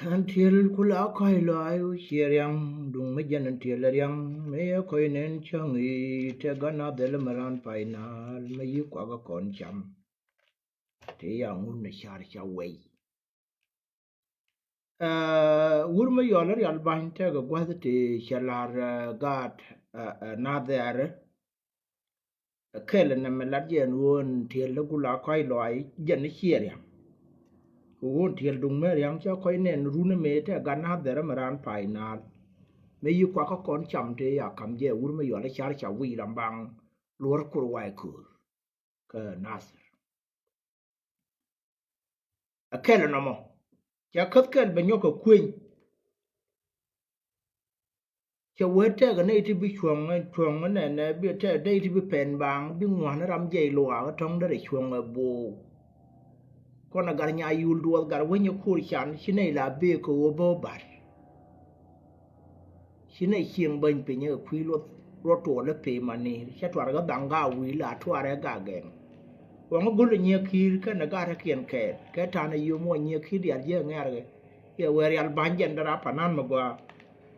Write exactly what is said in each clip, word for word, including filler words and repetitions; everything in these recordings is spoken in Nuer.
Ɛn tiel kula kɔc lɔaac wä ciɛ riaŋ, duŋ mi jɛn ɛn tiel riaŋ, mi yɛ kɔc nɛn cäŋ i̱ tɛ gan a dhɛl mi raan pay naal, mi yi kuak kɔn cam. Tëë ya ŋun ni car ca wei. Ɛ, wur mi yɔl rial bany tɛk gua̱th ti cɛ lar, ɛ, gaat, ɛ, ɛ, na dhɛɛr. Ɛ kɛl nɛ mi lat jɛn ɣöö ɛn tiel lä gula kɔc lɔaac jɛn ni ciɛ riaŋ. Kɛ ɣöö ɛn tiel duŋ mi riaŋ cä kɔc nɛn run mëë tɛ gan na dhɛɛr mi raan pay naal. Mi yi kuak kä kɔn cam tëë ya kam jɛ wur mi yɔl car ca wi̱i̱ ram baŋ luɔr kur wac köör. Kä Nathir. Ɛ kɛl nɔmɔ. Cɛ käth kɛl bɛ nyɔk kɛ kueny. Cɛ wee tɛk nɛy ti bi cuɔ̱ŋ, cuɔ̱ŋ nɛnɛ, bi tɛk nɛy ti bi pɛn baaŋ, bi ŋuan ram jɛy luaak, kä tɔ̱ŋ derɛ cuɔ̱ŋ ɛ bo̱o̱. Kɔn ɛ gat nya yul duɔth gat wä nyɛ ko̱r can, ci nɛy la bëë kɛ ɣöö bä bar. Ci nɛy cieŋ bäny piny ɛ kui̱ luɔth, luɔt tuɔɔl ɛ pee mani, cɛ tuarɛ kä dhaŋ gaa wi̱i̱ la tuarɛ gaa gɛŋ. Waŋä go̱l ɛ nyiɛ ki̱i̱r kɛnɛ gat ɛ kiɛn kɛɛl, kɛ ta̱nɛ yom wä nyiɛ ki̱i̱r diaal jiɛ ŋɛ̈r kɛ. Yɛ wee rial ba̱ny jɛn dee rap panan mi gɔaa.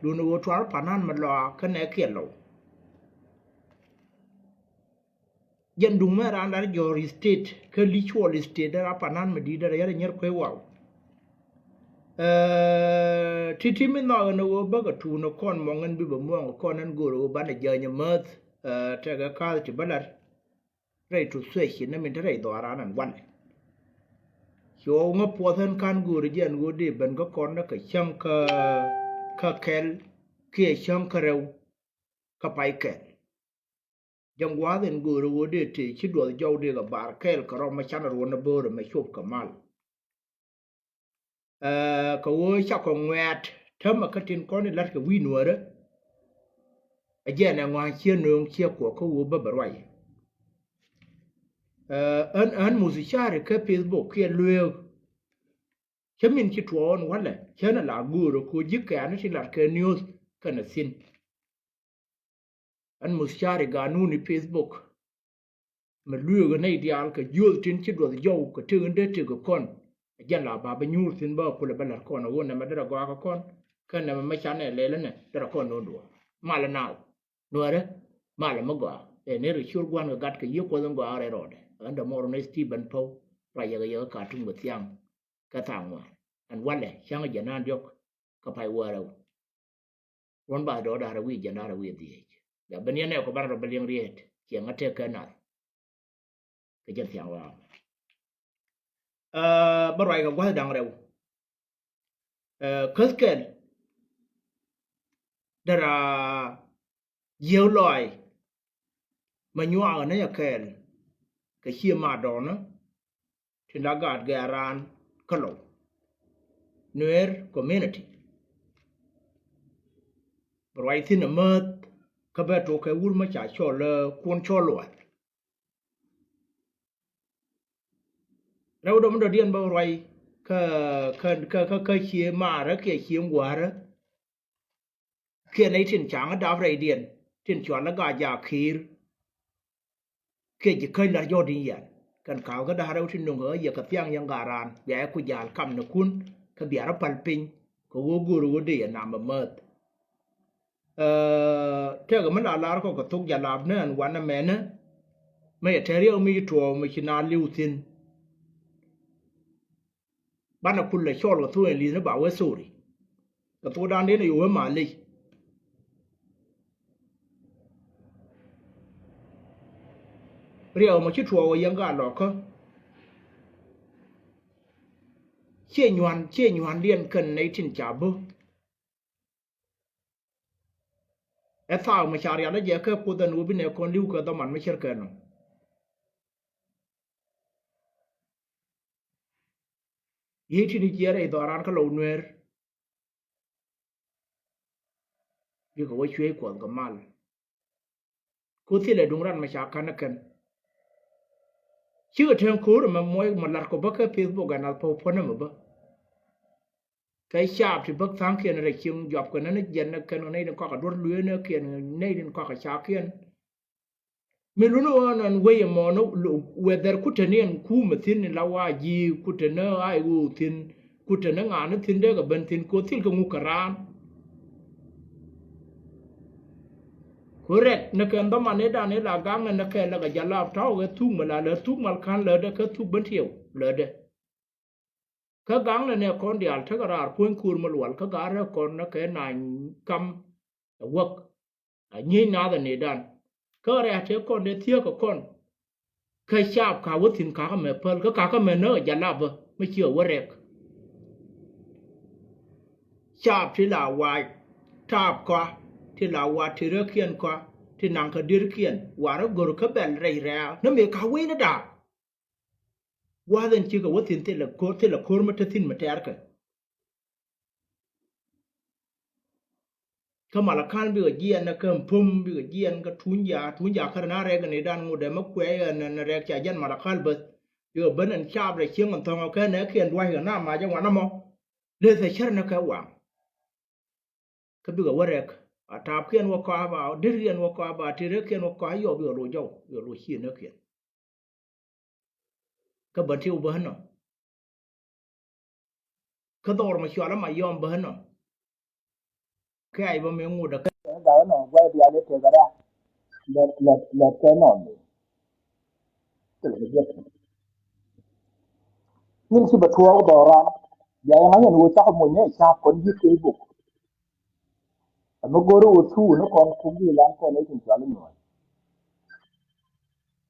Duundɛ ɣöö tuar panan mi lɔaac kä nɛ kiɛn lɔw. Jɛn duŋ mɛ raan lar jɔ̱ɔ̱r state kä licuɔl state dee rap panan mi di̱i̱t dee rɛ yɛr ɛ nyier kuec waw. Ɛ, ti̱ti̱ mi nhɔk ɛn ɣöö bäkɛ tuun ɛ kɔn mɔŋ ɛn bi bɛ muɔ̱ɔ̱ŋ ɛ kɔn ɛn go̱o̱r ɣöö banɛ jäny ɛ mäth, ɛ, tɛkɛ ka̱th ti bä lar. Rɛy tuth thuec ci nɛ min te rɛy dhɔaaran ɛn walɛ. Ci ɣɔw ŋä puɔth ɛn ka̱n göörä jiɛn ɣöö dee ben kä kɔn dä kɛ cäŋ kä, kä kɛl kiɛ cäŋ kä rɛw kä pay kɛl. Jɛn gua̱a̱th ɛn göörä ɣöö dee tëë ci duɔth jɔw dee kɛ bar kɛɛl kɛ rɔm mɛ canɛ ruɔ̱n ɛ böörä mɛ cop kɛ mal. Ɛ, kɛ ɣöö cakɔ ŋuɛ̈t täämɛ kä tin kɔn i̱ la̱t kɛ wi̱i̱ nuäärä. Ɛ jɛn ɛ ŋɔ̱a̱ŋ ciɛ nööŋ ciɛ kuɔk kä ɣöö bä bɛ ruac. Ɛ, ɣän, ɣän muth cari kä Facebook kiɛ lueek. Cä min ci tuɔɔk ɛn walɛ cä nɛ la göörä kɛ ɣöö ji̱ kɛ̈ɛ̈ni ti la̱t kɛ news kɛnɛ thi̱n. Ɛn muth cari ganuni Facebook. Mɛ lueekä nɛy diaal kɛ jiöth tin ci duɔth jɔw kɛ tëk in dee tëk kɛ kɔn. Ɛ jɛn la ba bä nyuur thi̱n bä kulɛ bä la̱t kɔn ɛ ɣöö nɛmɛ derɛ gɔaa kɛ kɔn. Kä nɛmɛ mɛ canɛ lɛl ɛnɛ derɛ kɔn no̱o̱ŋ duɔ̱ɔ̱r. Malɛ naath. Nuäärä. Malɛ mi gɔaa. Ɛ ni rɛ ciöör gua̱n kɛ gat kɛ yiëë kuɔth in gɔaa rɛy rɔɔdɛ. Ɣän dɛ mɔr ni Stephen Pow. Ruac yɛ kɛ yɛ kä Khartoum kɛ thiaŋ. Kä thaŋ ŋuan. Ɛn walɛ cäŋ jɛ naan diɔ̱k. Kä pay wäärä. Ruɔ̱n ba dɔɔda rɛ wi̱i̱ jɛn da̱rɛ wi̱i̱ dhiec. Bia ben yɛn ɛ kɔ banɛ rɔ bä liɛŋ riet kiɛ ŋä tëk kɛ nath. Kɛ jɛn thiaŋ wa̱a̱. Ɛ, bä ruac kɛ gua̱th da̱ŋ rɛw. Ɛ, käth kɛl. Dara jiäk lɔaac. Mɛ nyuaak ni ɛ kɛɛl. Kɛ cie ma dɔɔnä. Tin la gaat gɛɛr raan kä Lɔw. Nuer community. Bɛ ruac thi̱n amäth kä bɛ tok kɛ wur mä ca cɔl, ɛ, kuɔn cɔl luac. Rɛw dɔm dɔ̱diɛn bä ruac kä, kä, kä, kä, kä cie maarä kiɛ cie ŋuäärä. Kiɛ nɛy tin ca̱ŋ dap rɛydiɛn tin cual ɛ gaa jaak ki̱i̱r. Kiɛ ji̱ käc lar jɔ̱ɔ̱di̱n yɛn kɛn ka̱a̱k kä da̱a̱r rɛw tin nöŋ kɛ ɣä yɛ kɛ thiaŋ yɛn gat raan bia yɛ ku ja̱a̱l kamnikun kä bia rɔ päl piny kɛ ɣöö go̱o̱r ɣöö dee yɛ nam amäth. Ɛ, tëëkɛ mi la lar kɔ kɛ thok jalap ni ɛn wanɛ mɛnɛ. Mi yɛ tɛ̈r yɛ mi ci tuɔɔk mi ci naath li̱w thi̱n. Banɛ kulɛ cɔl kɛ thok ɛn li̱thni ba wee thori. Kɛ thokdan den ɛ yo̱o̱ wee malec. Riɛk mɔ ci tuɔɔk ɛ yɛn gaa lɔkä. Ciɛ nyuan, ciɛ nyuandiɛn kɛn nɛy tin ca bä. Ɛ thaak mi ca rial ɛ jɛ kɛ Kuoth ɛn ɣöö bi nɛ kɔn li̱w kɛ dhɔman mi cär kɛ nɔ. Yiëë tin jiɛɛr ɛ dhɔran kä Lɔw Nueer. Bikɛ wä cuëëc Kuɔth kɛ mal. Ku thilɛ duŋ ran mɛ ca ka̱n ɛ kɛn. Cikɛ teŋ ko̱o̱r ɛmɛ muɔc mɔ lat kɔ bä kä Facebook ɛn ath pɔw puɔ̱n ɛmɛ bä. Kɛ caap ti bäk tha̱a̱ŋkiɛn rɛy cieŋ juapkɛ nɛn jiɛn ɛ kɛn nɛy din kɔakɛ duɔ̱r lueeni kiɛn nɛy din kɔakɛ cakiɛn. Mi luni ɣɔn ɛn wec ɛmɔ ni whether kutɛni ɛn kuumɛ thi̱n in la wa ji̱ kutɛni a i̱ ɣöö thi̱n Ku te ni ŋa̱a̱n ni thi̱n dee kɛ ben thi̱n ko̱ thil kɛ ŋuk kɛ raan. Ku rɛk ni kɛ ndhɔman i̱ dan i̱ la gaŋ ni kɛ lɛ kɛ jalap ta̱wä kɛ thuk mi la lɛ thuk mal ka̱n lɛ dee kɛ thuk ben tiɛw lɛ dee. Kä gaŋ ni nɛ kɔn diaal tekɛ raar puɔ̱ny kuur mi lual kä ga̱a̱r rɛ kɔn ni kɛ na̱ny kam ɛ wäk. A nyieny naath ɛ nëëdan. Kä rɛ̈t tëë kɔn dee thiääk kɛ kɔn. Kä caap ka wä thi̱n kakä mɛ päl kä kakä mɛ näk ɛ jalabä mi ciɛ wä rɛk. Caap ti la wac taap kɔa ti la wac ti rɛkiɛn kɔa ti naŋ kä dietkiɛn warä gör kä bɛl rɛy rɛ̈ɛ̈ ni mëë ka wee ni da̱a̱k. Gua̱a̱th ɛn cikɛ wä thi̱n thilɛ ko̱r, thilɛ ko̱r mi te thi̱n mi tɛ̈rkɛ. Kä Malakal bikɛ jiɛn kä Mpom bikɛ jiɛn kä Tunya, Tunya kärɛ na rɛk ni dan ŋut ɛmɛ kuɛ ɛn rɛk ca jɛn Malakal bäth. Bikɛ ben ɛn caap rɛ cieŋ ɛn thɔŋ kä nɛ kiɛn dua̱ckɛ na mac ɛ ŋuan ɛmɔ. Leth ɛ cär ni kɛ waŋ. Kä bikɛ wä rɛk a taapkiɛn wä kɔaa ba, derikiɛn wä kɔaa ba, ti rɛkiɛn wä kɔaa yɔ bikɛ loc jɔw, bikɛ loc ciënäkiɛn. Kä bä tiw bä nɔ. Kä dhɔr ma cual ma yɔm bä nɔ. Kɛ ay bä mi ŋut kä. Kä nɔ guay bia le te gada. Lɛ lɛ lɛ te nɔ ni. Nin ci bɛ tuɔɔk dhɔran bia yɛ ŋa̱nyɛn wä cak muny ni ca kɔn ji̱ Facebook. Ɛmɛ go̱o̱ri wä thuu ni kɔn kuk ji̱ lan kɔn i̱ tin cual inyuɔ̱ɔ̱c.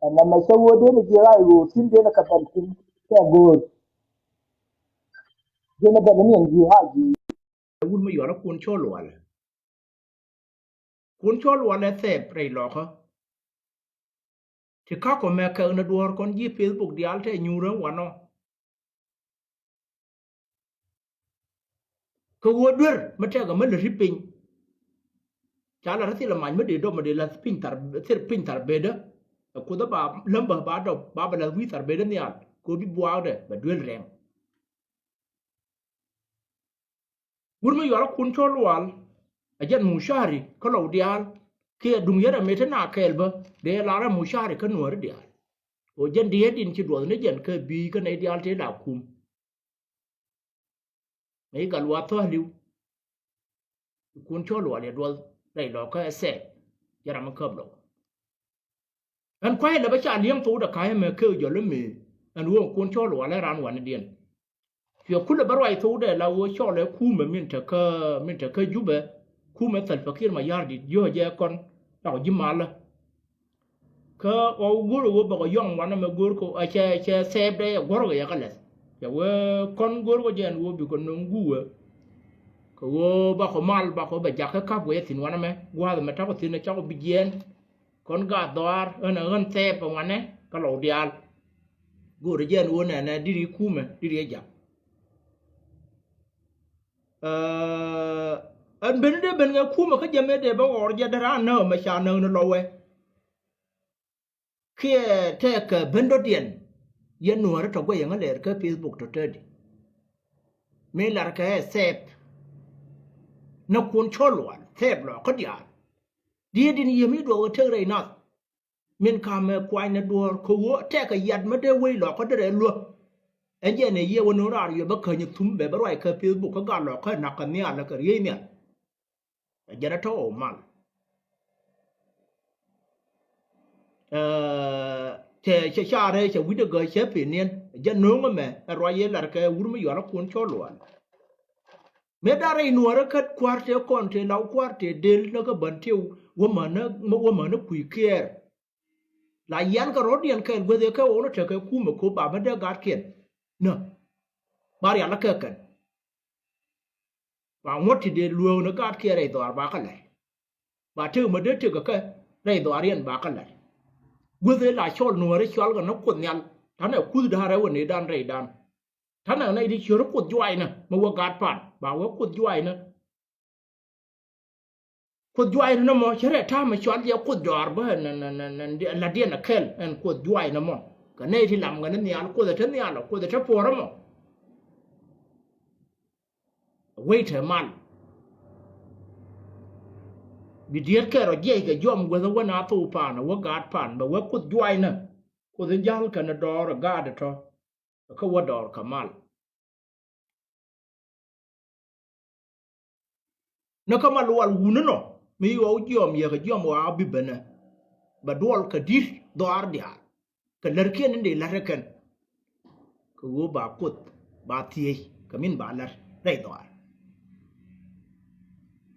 Ɛmɛ mɛ cä wä dee ni ji̱ ɣa̱c wä thi̱n dee ni kɛ bɛl thi̱n kɛ go̱o̱r. Dee ni bɛl ni ɛn ji̱ ɣa̱c ji̱. Wut mi yɔl a kun cɔl wal. Kun cɔl walɛ thɛɛp rɛy lɔkä. Ti kakɔ mɛ kɛk ni duɔ̱ɔ̱r kɔn ji̱ Facebook diaal tɛ nyuurä wanɔ. Kɛ ɣöö duer mi tɛkɛ mi lät ti piny. Ca lat ti thil ɛ mac mi dee dɔp mi dee lath piny thar, thil piny thar bedä. Ɛ kuoth ɛ ba lämbä ba dɔp ba bɛ lath wi̱i̱ thar bedä nhial kɛ ɣöö bi buaakdɛ bɛ duel rɛŋ. Wut mi yual a kun cɔl lual a jɛn mucari kä lɔw diaal kiɛ duŋ yɛn a met ti na kɛɛl bä dee lar a mucari kä nuääri diaal. Ɣöö jɛn diee din ci duɔth ni jɛn kä bi̱i̱ kä nɛy diaal tëë la kum. Nɛy gal wa thɔ̱a̱liw. Kun cɔl lual yɛ duɔth rɛy lɔkä ɛ sɛɛt jɛ ram mi käp lɔw. Ɛn kuay lɛ bä ca li̱eŋ thok dɛ ka̱a̱c ɛmɛ kek jɔl ɛmɛ. Ɛn ɣöö kun cɔl lual ɛ ran wanidiɛn. Cuɛ kulɛ bä ruac thok dɛ la ɣöö cɔl ɛ kumɛ min te kä, min te kä Jubɛ. Kumɛ Salva Kiir Mayardit jiö jɛ kɔn dak ji̱ malä. Kä ɣɔw go̱r ɣöö bäkɛ yɔŋ wanɛ mɛ go̱r kɛ ɛ cɛ, cɛ thɛɛp dɛ ɛ guɔ̱r kɛ yɛ kä lɛth. Cɛ wee kɔn go̱r kɛ jɛ ɛn ɣöö bikɛ no̱ŋ guwɛ. Kɛ ɣöö bakɔ mal bakɔ bɛ jakä kap kɛ yɛ thi̱n wanɛ mɛ gua̱a̱th mɛ takɔ thi̱n ɛ cakɔ bi jiɛɛn. Kɔn gaat dhɔaar ɣän ɛ ɣän thɛɛp ɛ wanɛ kä lɔw diaal. Go̱o̱rɛ jɛ ɛn ɣöö nɛnɛ diri kumɛ diri ɛ jak. Ɛn ben dee ben kɛ kumɛ kä jɛ mëë dee bä ɣɔr jɛ dee raan näk mɛ ca näk ni lɔwɛ. Kiɛ tɛkɛ ben dɔ̱diɛn yɛn nuääri tɔ guɛc ɛŋä lɛɛr kä Facebook tɔ tɛdi. Mëë lar kɛ ɛ thɛɛp. Nä kun cɔl lual thɛɛp lɔ kä diaal. Diet din yiëë mi duɔk ɛ tek rɛy nath. Min kamɛ kuany ni duɔ̱ɔ̱r kɛ ɣöö tɛkɛ yat mi dee wec lɔkä derɛ luäk. Ɛn jɛ nɛ yiëë wä ni raar yɔ bä käny thum bɛ bä ruac kä Facebook kä gat lɔkä nak kɛ nhial kɛ riey nhial. Ɛ jɛn ɛ tɔ̱ ɔ mal. Ɛ cɛ cɛ carɛ cɛ wi̱cdɛ gäc cɛ piniɛn ɛ jɛ no̱o̱ŋ ɛmɛ ɛ ruac yɛ lar kɛ wur mi yual ɛ kun cɔl lual. Mëë da̱rɛ inuɔrä kät kua̱r tëë kɔn tëë law kua̱r tëë del näkä bän tëë wämänä wämänä kui̱ kiɛɛr. La yian kɛ rɔ̱diɛn kɛɛl guäth ëë kɛ ɣɔw ni tekɛ kumɛ ko̱p ba bä dee gatkiɛn. Nä ba rial ɛ kɛ kɛn. Ba ŋuɔ̱t ti dee lueewnä gatkiɛn rɛy dhɔaar ba kä la̱t. Ba tëk mä dee tëk ɛ kɛ rɛy dhɔaariɛn ba kä la̱t. Guäth ëë la cɔl nuääri cɔal kɛ ni kuoth nhial ta̱nɛ kuth da̱a̱r ɛ wä nëëdan rɛydan. Ta̱nɛ nɛy ti ciöt kuoth juaacnä mi wä gat pan ba wä kuoth juaacnä. Kuoth juaacnä mɔ cä rɛ ta̱a̱ mi cual jɛ kuoth jɔaar bä ɛn ɛn ɛn ɛn ɛn la̱tdiɛn ɛ kɛl ɛn kuoth juaacnä mɔ. Kɛ nɛy ti lam kɛ ni nhial kuoth ɛ te nhial ɛ kuoth ɛ te puɔ̱ɔ̱r ɛmɔ. Wec te mal. Bi diet kɛ rɔ jiɛc kɛ jɔm guäth ɛ wä na thou pan ɛ wä gaat pan bɛ wä kuoth juaacnä. Kuoth in ja̱l kɛn ɛ dɔɔr ɛ gaat ɛ tɔ. Kä wä dɔɔr kɛ mal. Ni kä Malual wun inɔ mi ɣɔw jiɔam yɛ kɛ jiɔam ɣɔaa bi ben ɛ bɛ duɔl kɛ di̱t dhɔaar diaal. Kɛ lärkiɛn in dee la̱t ɛ kɛn kɛ ɣöö ba Kuoth ba thiec kɛ min ba la̱t rɛy dhɔaar.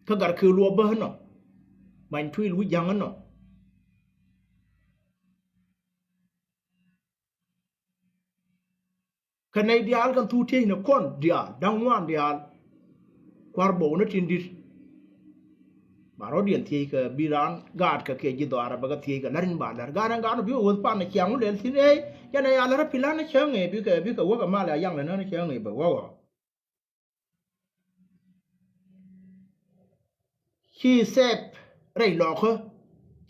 Kä Gatkiɛw Luɔp bä inɔ, Many Tuil wi̱c ja̱ŋ inɔ. Kɛ nɛy diaal kɛn thuk tiecni kɔn diaal da̱ŋ ŋuan diaal. Kua̱r bɔw ni tin di̱t. Ba rɔ̱diɛn thiec kɛ bi raan gaatkɛ kiɛ ji̱ dhɔaarä bɛ kɛ thiec kɛ la̱t in ba la̱t. Gaat ɛn gaat ɔ bi kɛ ɣöth pan ɛ ciaŋ wä lɛl thi̱n ëë. Jɛn ɛ ya la̱t ɛ pi̱l an ɛ cäŋ ëë bikɛ bikɛ wä kɛ mal ɛ yaŋ lɛ nän ɛ cäŋ ëë bɛ wä ɣɔɔ. Ci thɛɛp rɛy lɔɔkä.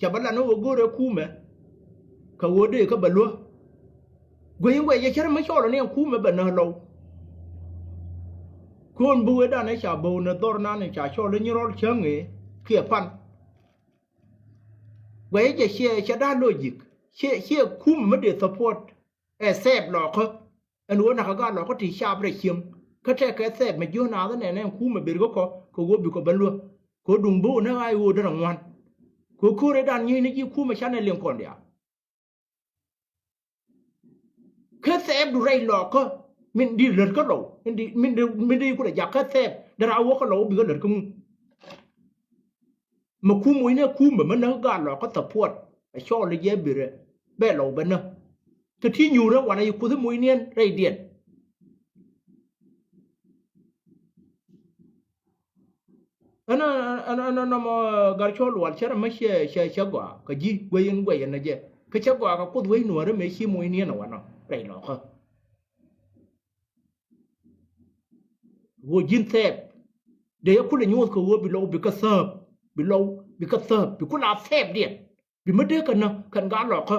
Ca bä lan wä go̱o̱rɛ kumɛ. Kɛ ɣöö dee kä bɛ luä. Guey in guey jɛ cär mi cɔɔl ni ɛn kumɛ bɛ näk lɔw. Ko̱n bi wee dan ɛ ca bäw ni dhɔr nan in ca cɔɔl ni nyin rɔl cäŋ ëë kiɛ pan. Guey jɛ ciɛ cɛ da̱a̱ logic ciɛ ciɛ kumɛ mi dee support. Ɛ thɛɛp lɔɔkä. Ɛn ɣöö nakä gaat lɔɔkä ti cap rɛy cieŋ. Kä tɛkɛ thɛɛp mɛ jiöt naath ɛnɛn ɛn kumɛ ber kä kɔ kɛ ɣöö bikɔ ben luäk. Kɛ ɣöö duŋ bi ɣöö näk a i̱ ɣöö derɛ ŋuan. Kɛ ɣöö ko̱rɛ dan nyieyni ji̱ kumɛ canɛ liŋ kɔn diaal. Kä thɛɛpdu rɛy lɔɔkä min di lät kä lɔw min di min di min di kulɛ jak kä thɛɛp derɛ a wä kä lɔw bikɛ lät kä ŋu. Mɛ kum mucnɛ kumɛ mɛ näk gaat lɔɔkä support. Ɛ cɔɔl i̱ jɛ birɛ bɛ lɔw bɛ näk. Kɛ ti nyuurä wanɛ yi Kuoth i̱ mucniɛn rɛydiɛn. Ɛn ɛn ɛn ɛn nɔmɔ Gatkiɛw Luɔp cɛ rɛ mɛ cɛ cɛ cɛ gɔaa kɛ ji̱ guey in guey ɛn ɛ jɛ. Kä cɛ gɔaa kɛ Kuoth wec nuäärä mëë ci mucniɛn ɛ wanɔ rɛy lɔkä. Ɣöö ji̱n thɛɛp dee yɛ kulɛ nyuɔ̱th kɛ ɣöö bi lɔw bi kä thääp bi lɔw bi kä thääp bi kula thɛɛpdiɛn bi mi dee kɛ näk kɛn gaat lɔkä.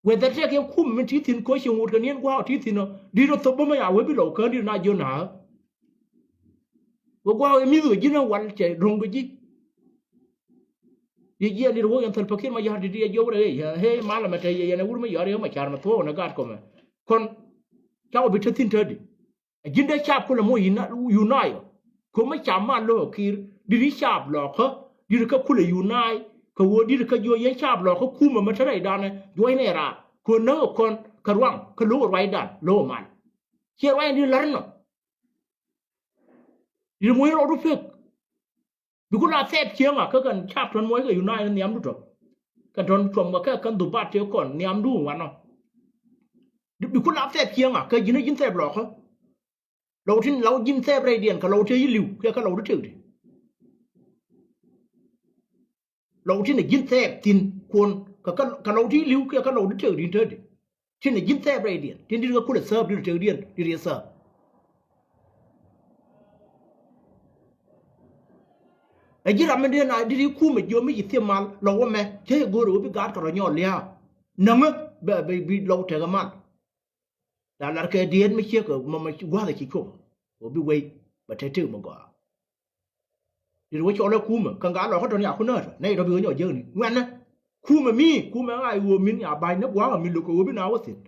Whether tɛk yɛn kumɛ min ti thi̱n ko̱ ci ŋot kɛ niɛn gua̱a̱k ti thi̱n ɔ di̱t ɔ thop bä mɛ ya wee bi lɔw kään di̱t na jiön na̱a̱. Wee gua̱a̱k ɛ mi̱th wee ji̱n ɛ wal cɛ ro̱ŋ kɛ ji̱. Yɛ jiɛɛn di̱t wä yɛn Salva Kiir Mayardit yɛ jiök rɛ ëë ëë mal ɛmɛ te yɛ yɛn ɛ wur mi yɔr yɛ ma car mɛ thuɔ̱ɔ̱k nɛ gaat kɔmɛ. Kɔn ca wä bi te thi̱n te di. A ji̱n dee cap kulɛ moc unite ɔ. Ko̱mä cap mal lo̱k ɛ Kiir di̱t i̱ cap lɔkä di̱t kä kulɛ unite kɛ ɣöö di̱t kä jiɔ yɛn cap lɔkä kumɛ mɛ te rɛydanɛ juɔcnɛ raar. Ko̱ näk ɛ kɔn kɛ ruaŋ kä lo̱k ɛ ruacdan lo̱k ɛ mal. Ciɛ ruacdan di̱t la̱r inɔ. Di̱t moc rɔɔdu pek. Bi ku la thɛɛp cieŋa kä kɛn cap tɔn muɔc kɛ unite nhiamdu tɔ. Kɛn tɔn cuɔm kɛ kɛ kɛn dhubat tëë kɔn nhiamdu wanɔ. Bi ku la thɛɛp cieŋa kä ji̱n a ji̱n thɛɛp lɔkä. Lɔw tin lɔw ji̱n thɛɛp rɛydiɛn kɛ lɔw tëë yi li̱w kiɛ kä lɔw ti tëëkdi. Lɔw tin a ji̱n thɛɛp thi̱n kuɔn kɛ kä lɔw ti yi li̱w kiɛ kä lɔw ti tëëkdi in täätdi. Tin a ji̱n thɛɛp rɛydiɛn tin di̱t kɛ kulɛ thääp di̱t tëëkdiɛn di̱t yɛ thääp. Ɛ ji̱ ram mi di̱t na di̱t i̱ kumɛ jiɔ mi ci thiep mal lɔw ɛmɛ cä yɛ go̱o̱r ɛ ɣöö bi gaat kɛ rɔ nyɔɔl lia̱a̱. Näŋä bɛ bi lɔw tekɛ mal. La lar kɛ diet mi ciek mɔ mɛ gua̱th ci cuɔp. Wä bi wei bɛ te tek mɛ gɔaa. Dit wä cɔl ɛ kumɛ kɛ ŋa lɔkä tɔn ya ku näätɔ nɛy tɔ bi wä nyɔ jiäkni ŋuɛnɛ. Kumɛ mi kumɛ ŋa iwuɔ min ya ba̱ny ni gua̱a̱k mi lo̱k kɛ wä bi na wä thi̱n.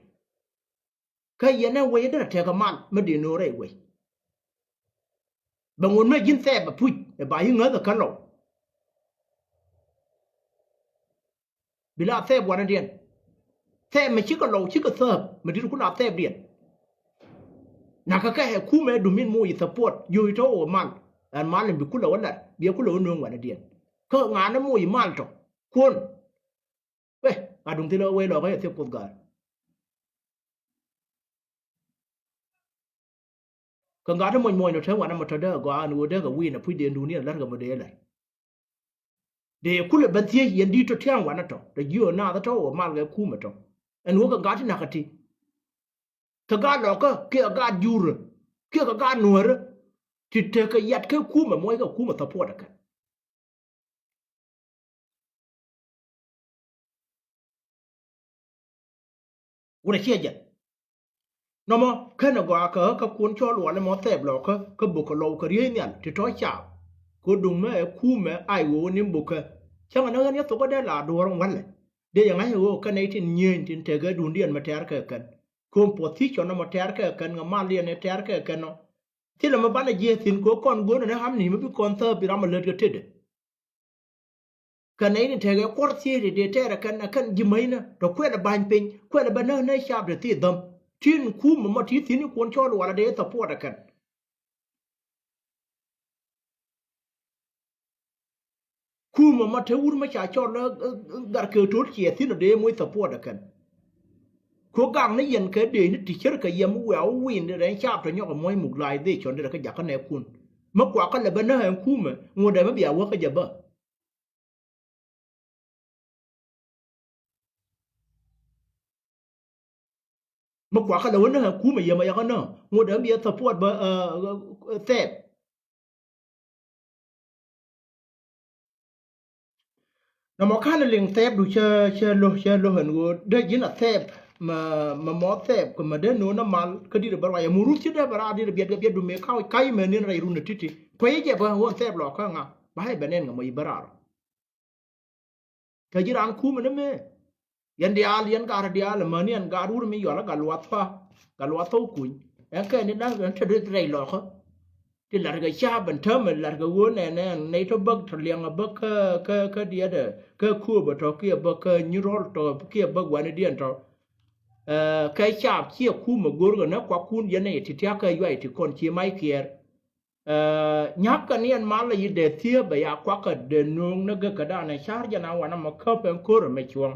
Kä yɛn ɛ wei derɛ tekɛ mal mi dee no̱o̱rɛ iwei. Bɛ ŋuɔ̱t mi ji̱n thɛɛp ɛ puc ɛ ba yi ŋäth ɛ kä lɔw. Bi la thɛɛp wanɛdiɛn. Thɛɛp mɛ cikɛ lɔw cikɛ thääp mɛ di̱t ku la thɛɛpdiɛn. Nakä kɛ ɛ kumɛ dumin moc i̱ support yo̱o̱c tɔ̱ wä mal. Ɛn mal in bi kulɛ wä lat bi ɛ kulɛ wä nööŋ wanɛdiɛn. Kä ŋa̱n ɛ moc i̱ mal tɔ kuɔn. Wee a duŋ thilɛ wee lɔkä yɛ thiek Kuoth ga̱a̱r. Kɛ ŋa̱t ti muɔc muɔcnɔ te wanɛ mɔ tɔ dee kɛ gɔaa ɛn ɣöö dee kɛ wi̱i̱n ɛ puc dee duŋdiɛn la̱t kɛ mɔ dee la̱t. Dee kulɛ ben thiec yɛn di̱t tɔ tia̱a̱ŋ wanɛ tɔ tɔ jiöö naath tɔ ɣöö mal kɛ kumɛ tɔ. Ɛn ɣöö kɛ ŋa̱t ti na̱k kä ti kɛ gaat lɔkä kiɛ kɛ gaat jurä kiɛ kɛ gaat nuäärä. Ti tekɛ yat kɛ kumɛ muɔc kɛ kumɛ support ɛ kɛ. Wurɛ ciɛ jɛn. Nɔmɔ kenɛ gɔaa kä kä kuɔn cɔl walɛ mɔ thɛɛp lɔkä kä bok kɛ lɔw kɛ riey nhial ti tɔ caap. Kä duŋ mɛ ɛ kumɛ ay ɣöö ni bok kɛ cäŋɛ ni ɣän yɛ thok kä dee la duɔ̱ɔ̱r walɛ. Dee yɛ ŋa̱c ɛ ɣöö kɛn nɛy tin nyieny tin tekɛ duundiɛn mɛ tɛɛr kɛ kɛn. Kä position nɔmɔ tɛɛr kɛ kɛn ŋɛ mal yɛn ɛ tɛɛr kɛ kɛn nɔ. Thilɛ mi banɛ jiɛ thin kɛ kɔn go̱o̱nɛ ni hamni mi bi kɔn thäp bi ram a lät kɛ tetdɛ. Kɛ nɛy ni tekɛ kuɔr thiec ti dee tɛɛrɛ kɛn ɛ kɛn ji̱ mäcnä tɔ kuɛlɛ ba̱ny piny kuɛlɛ bä näk näk cap ti thil dhäm. Tin kum mɔ ti thi̱n i̱ kuɔn cɔl walɛ dee support ɛ kɛn. Kumɛ ma te wur ma ca cɔl ɛ, ɛ, ɛ, gar kɛ to̱l ciɛ thi̱n ɔ dee moc support ɛ kɛn. Ko gak ni yɛn kɛ dee ni ti cär kɛ yɛm wiaa wä wi̱i̱n rɛn caap tɔ nyɔk ɛ muɔ̱c muk la̱a̱c dhee cɔn derɛ kä jakä nɛɛkun. Mi kuakä lɛ bä näk ɛn kumɛ ŋot ɛ mi bia wäk kä jɛ bä. Mi kuakä lɛ wä näk ɛn kumɛ yɛm ɛ yakä näk ŋot ɛ mi bia support bä, ɛ, ɛ, ɛ, thɛɛp. Nɔmɔ ka̱n liŋ thɛɛpdu cä, cä lo̱, cä lo̱ ɛn ɣöö dee ji̱n a thɛɛp mɛ, mɛ mɔ thɛɛp kɛ mɛ dee no̱o̱n a mal kä di̱t a bä ruac a murut ci dee bɛ raar di̱t a biɛt kɛ biɛtdu mëë ka̱w ka̱c mɛ ni̱n rɛy run a ti̱ti̱. Kuecä jɛ bä ɣöö ɛn thɛɛp lɔ kä ŋa ba jɛ bɛ nɛn kɛ mɔ i̱ bä raar. Kä ji̱ raan kumɛ ni mëë. Yɛn diaal, yɛn gat diaal, amäni ɛn gat wur mi yɔl a gat luath pa, gat luath thok kuny. Ɛn kɛn ni da̱ŋ ɛn te dee rɛy lɔkä. Ti la̱t kɛ ca̱a̱p ɛn täämɛ la̱t kɛ ɣöö nɛnɛ ɛn nɛy tɔ bäk tɔ liɛŋ a bäk kä, kä, kä diɛtdɛ, kä kööbä tɔ kiɛ bäk kä nyirɔl tɔ kiɛ bäk gua̱nidiɛn tɔ. Ɛ, kɛ ca̱a̱p ciɛ kumɛ go̱rkɛ nä kuakun yɛn nɛy ti tia̱k kɛ yuay ti kɔn ci mac kiɛɛr. Ɛ, nyäk kɛ ni ɛn mal la yi dee thiee bɛ ya kuakä dee nööŋ ni gek kɛ danɛ ca̱r jɛn a wanɛ mɔ käp ɛn ko̱r ɛmɛ cuɔ̱ŋ.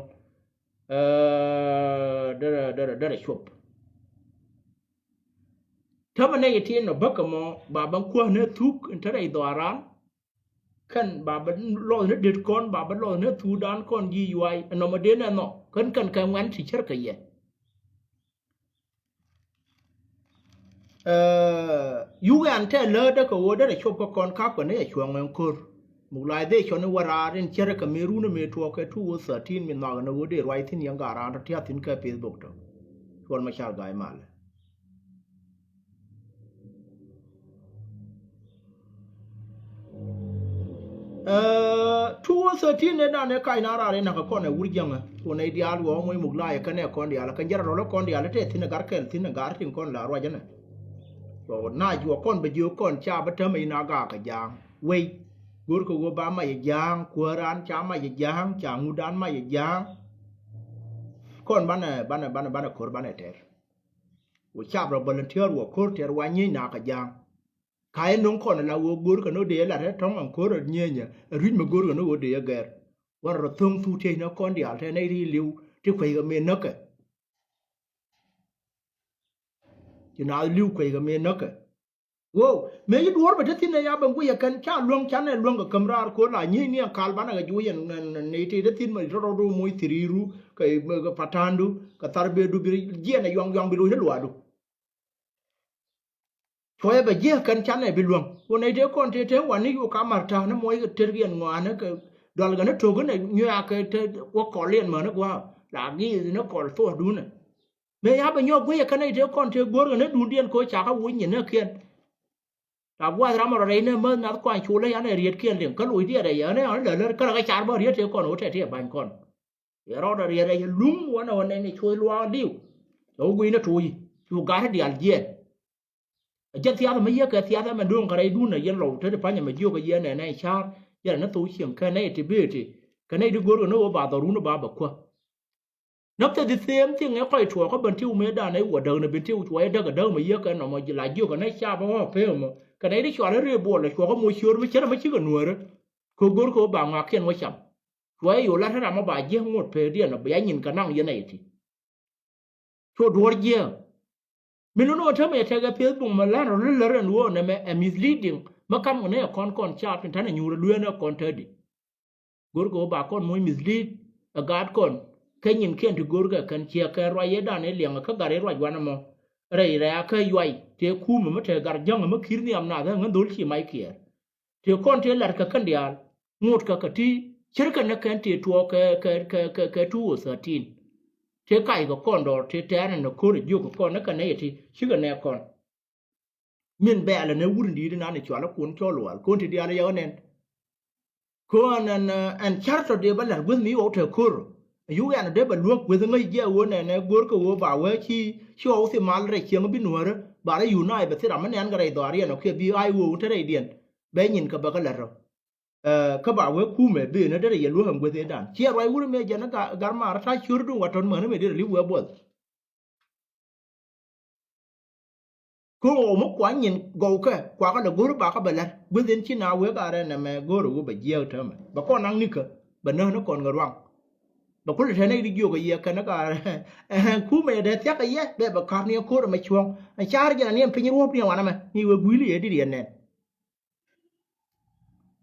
Ɛ, derɛ, derɛ, derɛ cuɔp. Tämɛ nɛ yɛ tin nɔ bäkɛ mɔ ba bä kuäär ni thuk in te rɛy dhɔaaran. Kɛn ba bä lɔth ni det kɔn ba bä lɔth ni thukdan kɔn ji̱ yuay ɛnɔmɔ den ɛnɔ kɛn kɛn kɛ ŋuɛn ti cär kɛ yɛ. Ɛ, yuk ɛn tɛ läätdä kɛ ɣöö derɛ cop kä kɔn ka̱pkɛ ni ɛ cuɔ̱ŋ ɛn ko̱r. Muk lac dhee cɔn i̱ wä raar in cärɛ kɛ mëë run mëë tuɔɔk kɛ two thousand thirteen mi nhɔakɛ ni ɣöö dee ruac thi̱n yɛn gaat raan tɔ tia̱a̱ thi̱n kä Facebook tɔ. Cuɔl ma car ga̱a̱c malɛ. Ɛ, two thousand thirteen ni dan ɛ kac na raar inakɛ kɔn ɛ wur jiäŋä. Kun ɛ diaal wä ɔ moc muk la̱a̱c ɛ kɛn ɛ kɔn diaal ɛ kɛn jɛrɛ rɔl ɛ kɔn diaal ɛ tɛ thi̱n ɛ gar kɛl thi̱n ɛ gar tin kɔn la ruac ɛnɛ. Tɔ na juɔ kɔn bɛ jiök kɔn ca bä täämɛ in a gaak ɛ ja̱a̱ŋ wei. Go̱rkɛ ɣöö ba mac ɛ ja̱a̱ŋ kuäär an ca mac ɛ ja̱a̱ŋ ca ŋut an mac ɛ ja̱a̱ŋ. Kɔn banɛ banɛ banɛ banɛ ko̱r banɛ tɛr. Wä cap rɔ volunteer wä ko̱r tɛr wa nyiec nakä ja̱a̱ŋ. Ka yɛ no̱ŋ kɔn la wä go̱o̱r kɛ ni wä dee lat ɛ tɔ̱ŋ ɛn ko̱r ɛ nyieenyɛ ɛ ruic mɛ go̱o̱r kɛ ni wä dee ɛ gɛr. Wä rɔ thöŋ thuk tiec ni kɔn diaal tɛ nɛy ri li̱w ti kueckɛ mëë näkɛ. Ci naath li̱w kueckɛ mëë näkɛ. Wow, mëë ci duɔ̱ɔ̱r bɛ te thi̱n ɛ ya ben guic ɛ kɛn ca luäŋ canɛ luäŋ kɛ käm raar ko̱r la nyiec ni ɛn kal banɛ kɛ juuc ɛn nɛy tëë te thi̱n mɛ rɔ̱rɔ̱du moc thiri̱i̱ru kɛ patandu kɛ thar bëëdu bi jiɛn ɛ yuaŋ yuaŋ bi loc te luaakdu. Cuɔyɛ bɛ jiɛk kɛn canɛ bi luäŋ. Wä nɛy tëë kɔn tëë te wani yu ka mar ta̱a̱ ni muɔc kɛ tëër kiɛn ŋɔaani kɛ dualkɛ ni to̱k inɛ nyuaak kɛ te wä kɔl iɛn mäni gua̱a̱k la gi̱i̱th ni kɔl thuɔ̱ɔ̱dun ɛ. Mëë ya bɛ nyɔk guic ɛ kɛn nɛy tëë kɔn tëë guäär kɛ ni duundiɛn ko̱ cakä wuc nyin ni kiɛn. La gua̱a̱th ram rɔ rɛy ni mäth nath kuany col i̱ yan ɛ riet kiɛn liŋ kä loc diɛɛr ɛ yɛn ɛ yan lälär kärɛ kɛ car bä riet tëë kɔn wä tɛt ti ɛ ba̱ny kɔn. Yɛ rɔɔdɛ riɛt ɛ yɛ luŋ wanɛ wä nɛn i̱ cuɔ̱c luaak diw. Cɛ wä gui̱n i̱ to̱o̱c i̱ cu gat i̱ diaal jiɛɛn. Ɛ jɛn thiath ɛmɛ yiëk kɛ thiath ɛmɛ do̱ŋ kɛ rɛydun ɛ yɛn lɔw te ti pa̱ny ɛmɛ jiök ɛ yɛn nɛn ɛ ca̱r yɛn ɛ ni thok cieŋ kɛ nɛy ti bëë ti kɛ nɛy ti go̱rkɛ ni ɣöö ba dhɔrun ɛ ba bɛ kuäär. Näk the the same thing ɛ kɔc tuɔɔk kä ben ti wä mëëdan ɛ wä däk ni ben ti wä cuɔɔk ɛ däk ɛ däk mɛ yiëk kɛ nɔmɔ la jiök ɛ nɛy ca̱p ɛ ɣɔ̱ɔ̱k pee ɛmɔ kɛ nɛy ti cual ɛ rëë buɔl ɛ cuɔɔk ɛ moc ciöör mi cär ɛmɛ cikɛ nuäärä. Kɛ go̱rkɛ ɣöö ba ŋɔakiɛn wä cam. Cuɔyɛ yo̱o̱ lat ram ɔ ba jiäk ŋot pee diɛn ɔ bia nyin kɛ naŋ yɛn nɛy ti. Cu duɔ̱ɔ̱r jiäk. Min ni nɔ täämɛ yɛ tekɛ Facebook mɛ la̱t rɔ lä lär ɛn ɣöö nɛmɛ ɛ misleading. Mä kam kɛ ni ɛ kɔn kɔn caap tin ta̱nɛ nyuur ɛ lueerni ɛ kɔn tätdi. Go̱rkɛ ɣöö ba kɔn moc mislead ɛ gaat kɔn. Kä nyinkiɛn ti go̱rkɛ kɛn ciɛ kɛ ruac yetdan i̱ liɛŋɛ kä gat i̱ ruac wanɛ mɔ. Rɛy rɛ̈ɛ̈kä yuay tëë kumɛ mi te gat jäŋä mi ki̱r nhiam nath ɛ ŋän dho̱l ci mac kiɛɛr. Tëë kɔn tëë la̱t kɛ kɛn diaal ŋot kɛ kɛ ti ce̱tkɛ ni kɛn tëë tuɔɔk kɛ, kɛ, kɛ, kɛ, kɛ two thousand thirteen. Tëë kac kɛ kɔn dɔɔr tëë tɛ̈ɛ̈n ɛn ɛ ko̱r ɛ jiök kɛ kɔn ni kɛ nɛy ɛ ti cikɛ nɛɛk kɔn. Min bɛ̈ɛ̈l ɛn ɛ wur in di̱i̱t inan ɛ cual ɛ kun cɔl lual kun ti diaal ɛ yɛ ɣän ɛn. Kɔn ɛn, ɛn ca̱r tɔ dee bä la̱r guäth mi ɣɔw te ko̱r. Yuk ɛn dee bɛ luäk guäth ŋäc jiɛ ɣöö nɛnɛ go̱o̱rkɛ ɣöö ba wee ci, ci ɣɔw thil mal rɛy cieŋ bi nuäärä. Ba rɔ unite bɛ thil ram mi nɛn kɛ rɛy dhɔaar yɛn ɔ kiɛ bi IO te rɛydiɛn. Bɛ nyin kɛ bɛ kɛ lät rɔ. Ɛ, kä ba wee kumɛ ben ni derɛ yɛ luäk ɛn gueth ëëdan. Ciɛ ruac wur mëë jɛn ni ga-, gar maar ta̱a̱ ciötdu wa tɔ̱t mäni mëë derɛ li̱p wee buɔth. Kä ɣɔw mi kuany nyin gɔwkɛ kuakä lɛ go̱r bakä bɛ la̱t gueth in ci na wek a rɛn ɛmɛ go̱r ɣöö bɛ jiɛɛk täämɛ. Bɛ kɔn naŋ nikä bɛ näk ni kɔn kɛ ruaŋ. Bɛ kulɛ te nɛy di jiök ɛ yɛ kɛn ɛ ka kumɛ yɛ dee thia̱k ɛ yɛ bɛ bɛ ka̱r ni ɛ ko̱r ɛmɛ cuɔ̱ŋ. Ɛ ca̱r jɛn ɛ ni ɛn piny ruɔ̱p ni ɛ wanɛ mɛ ni wek gui̱li yɛ dit yɛ nɛn.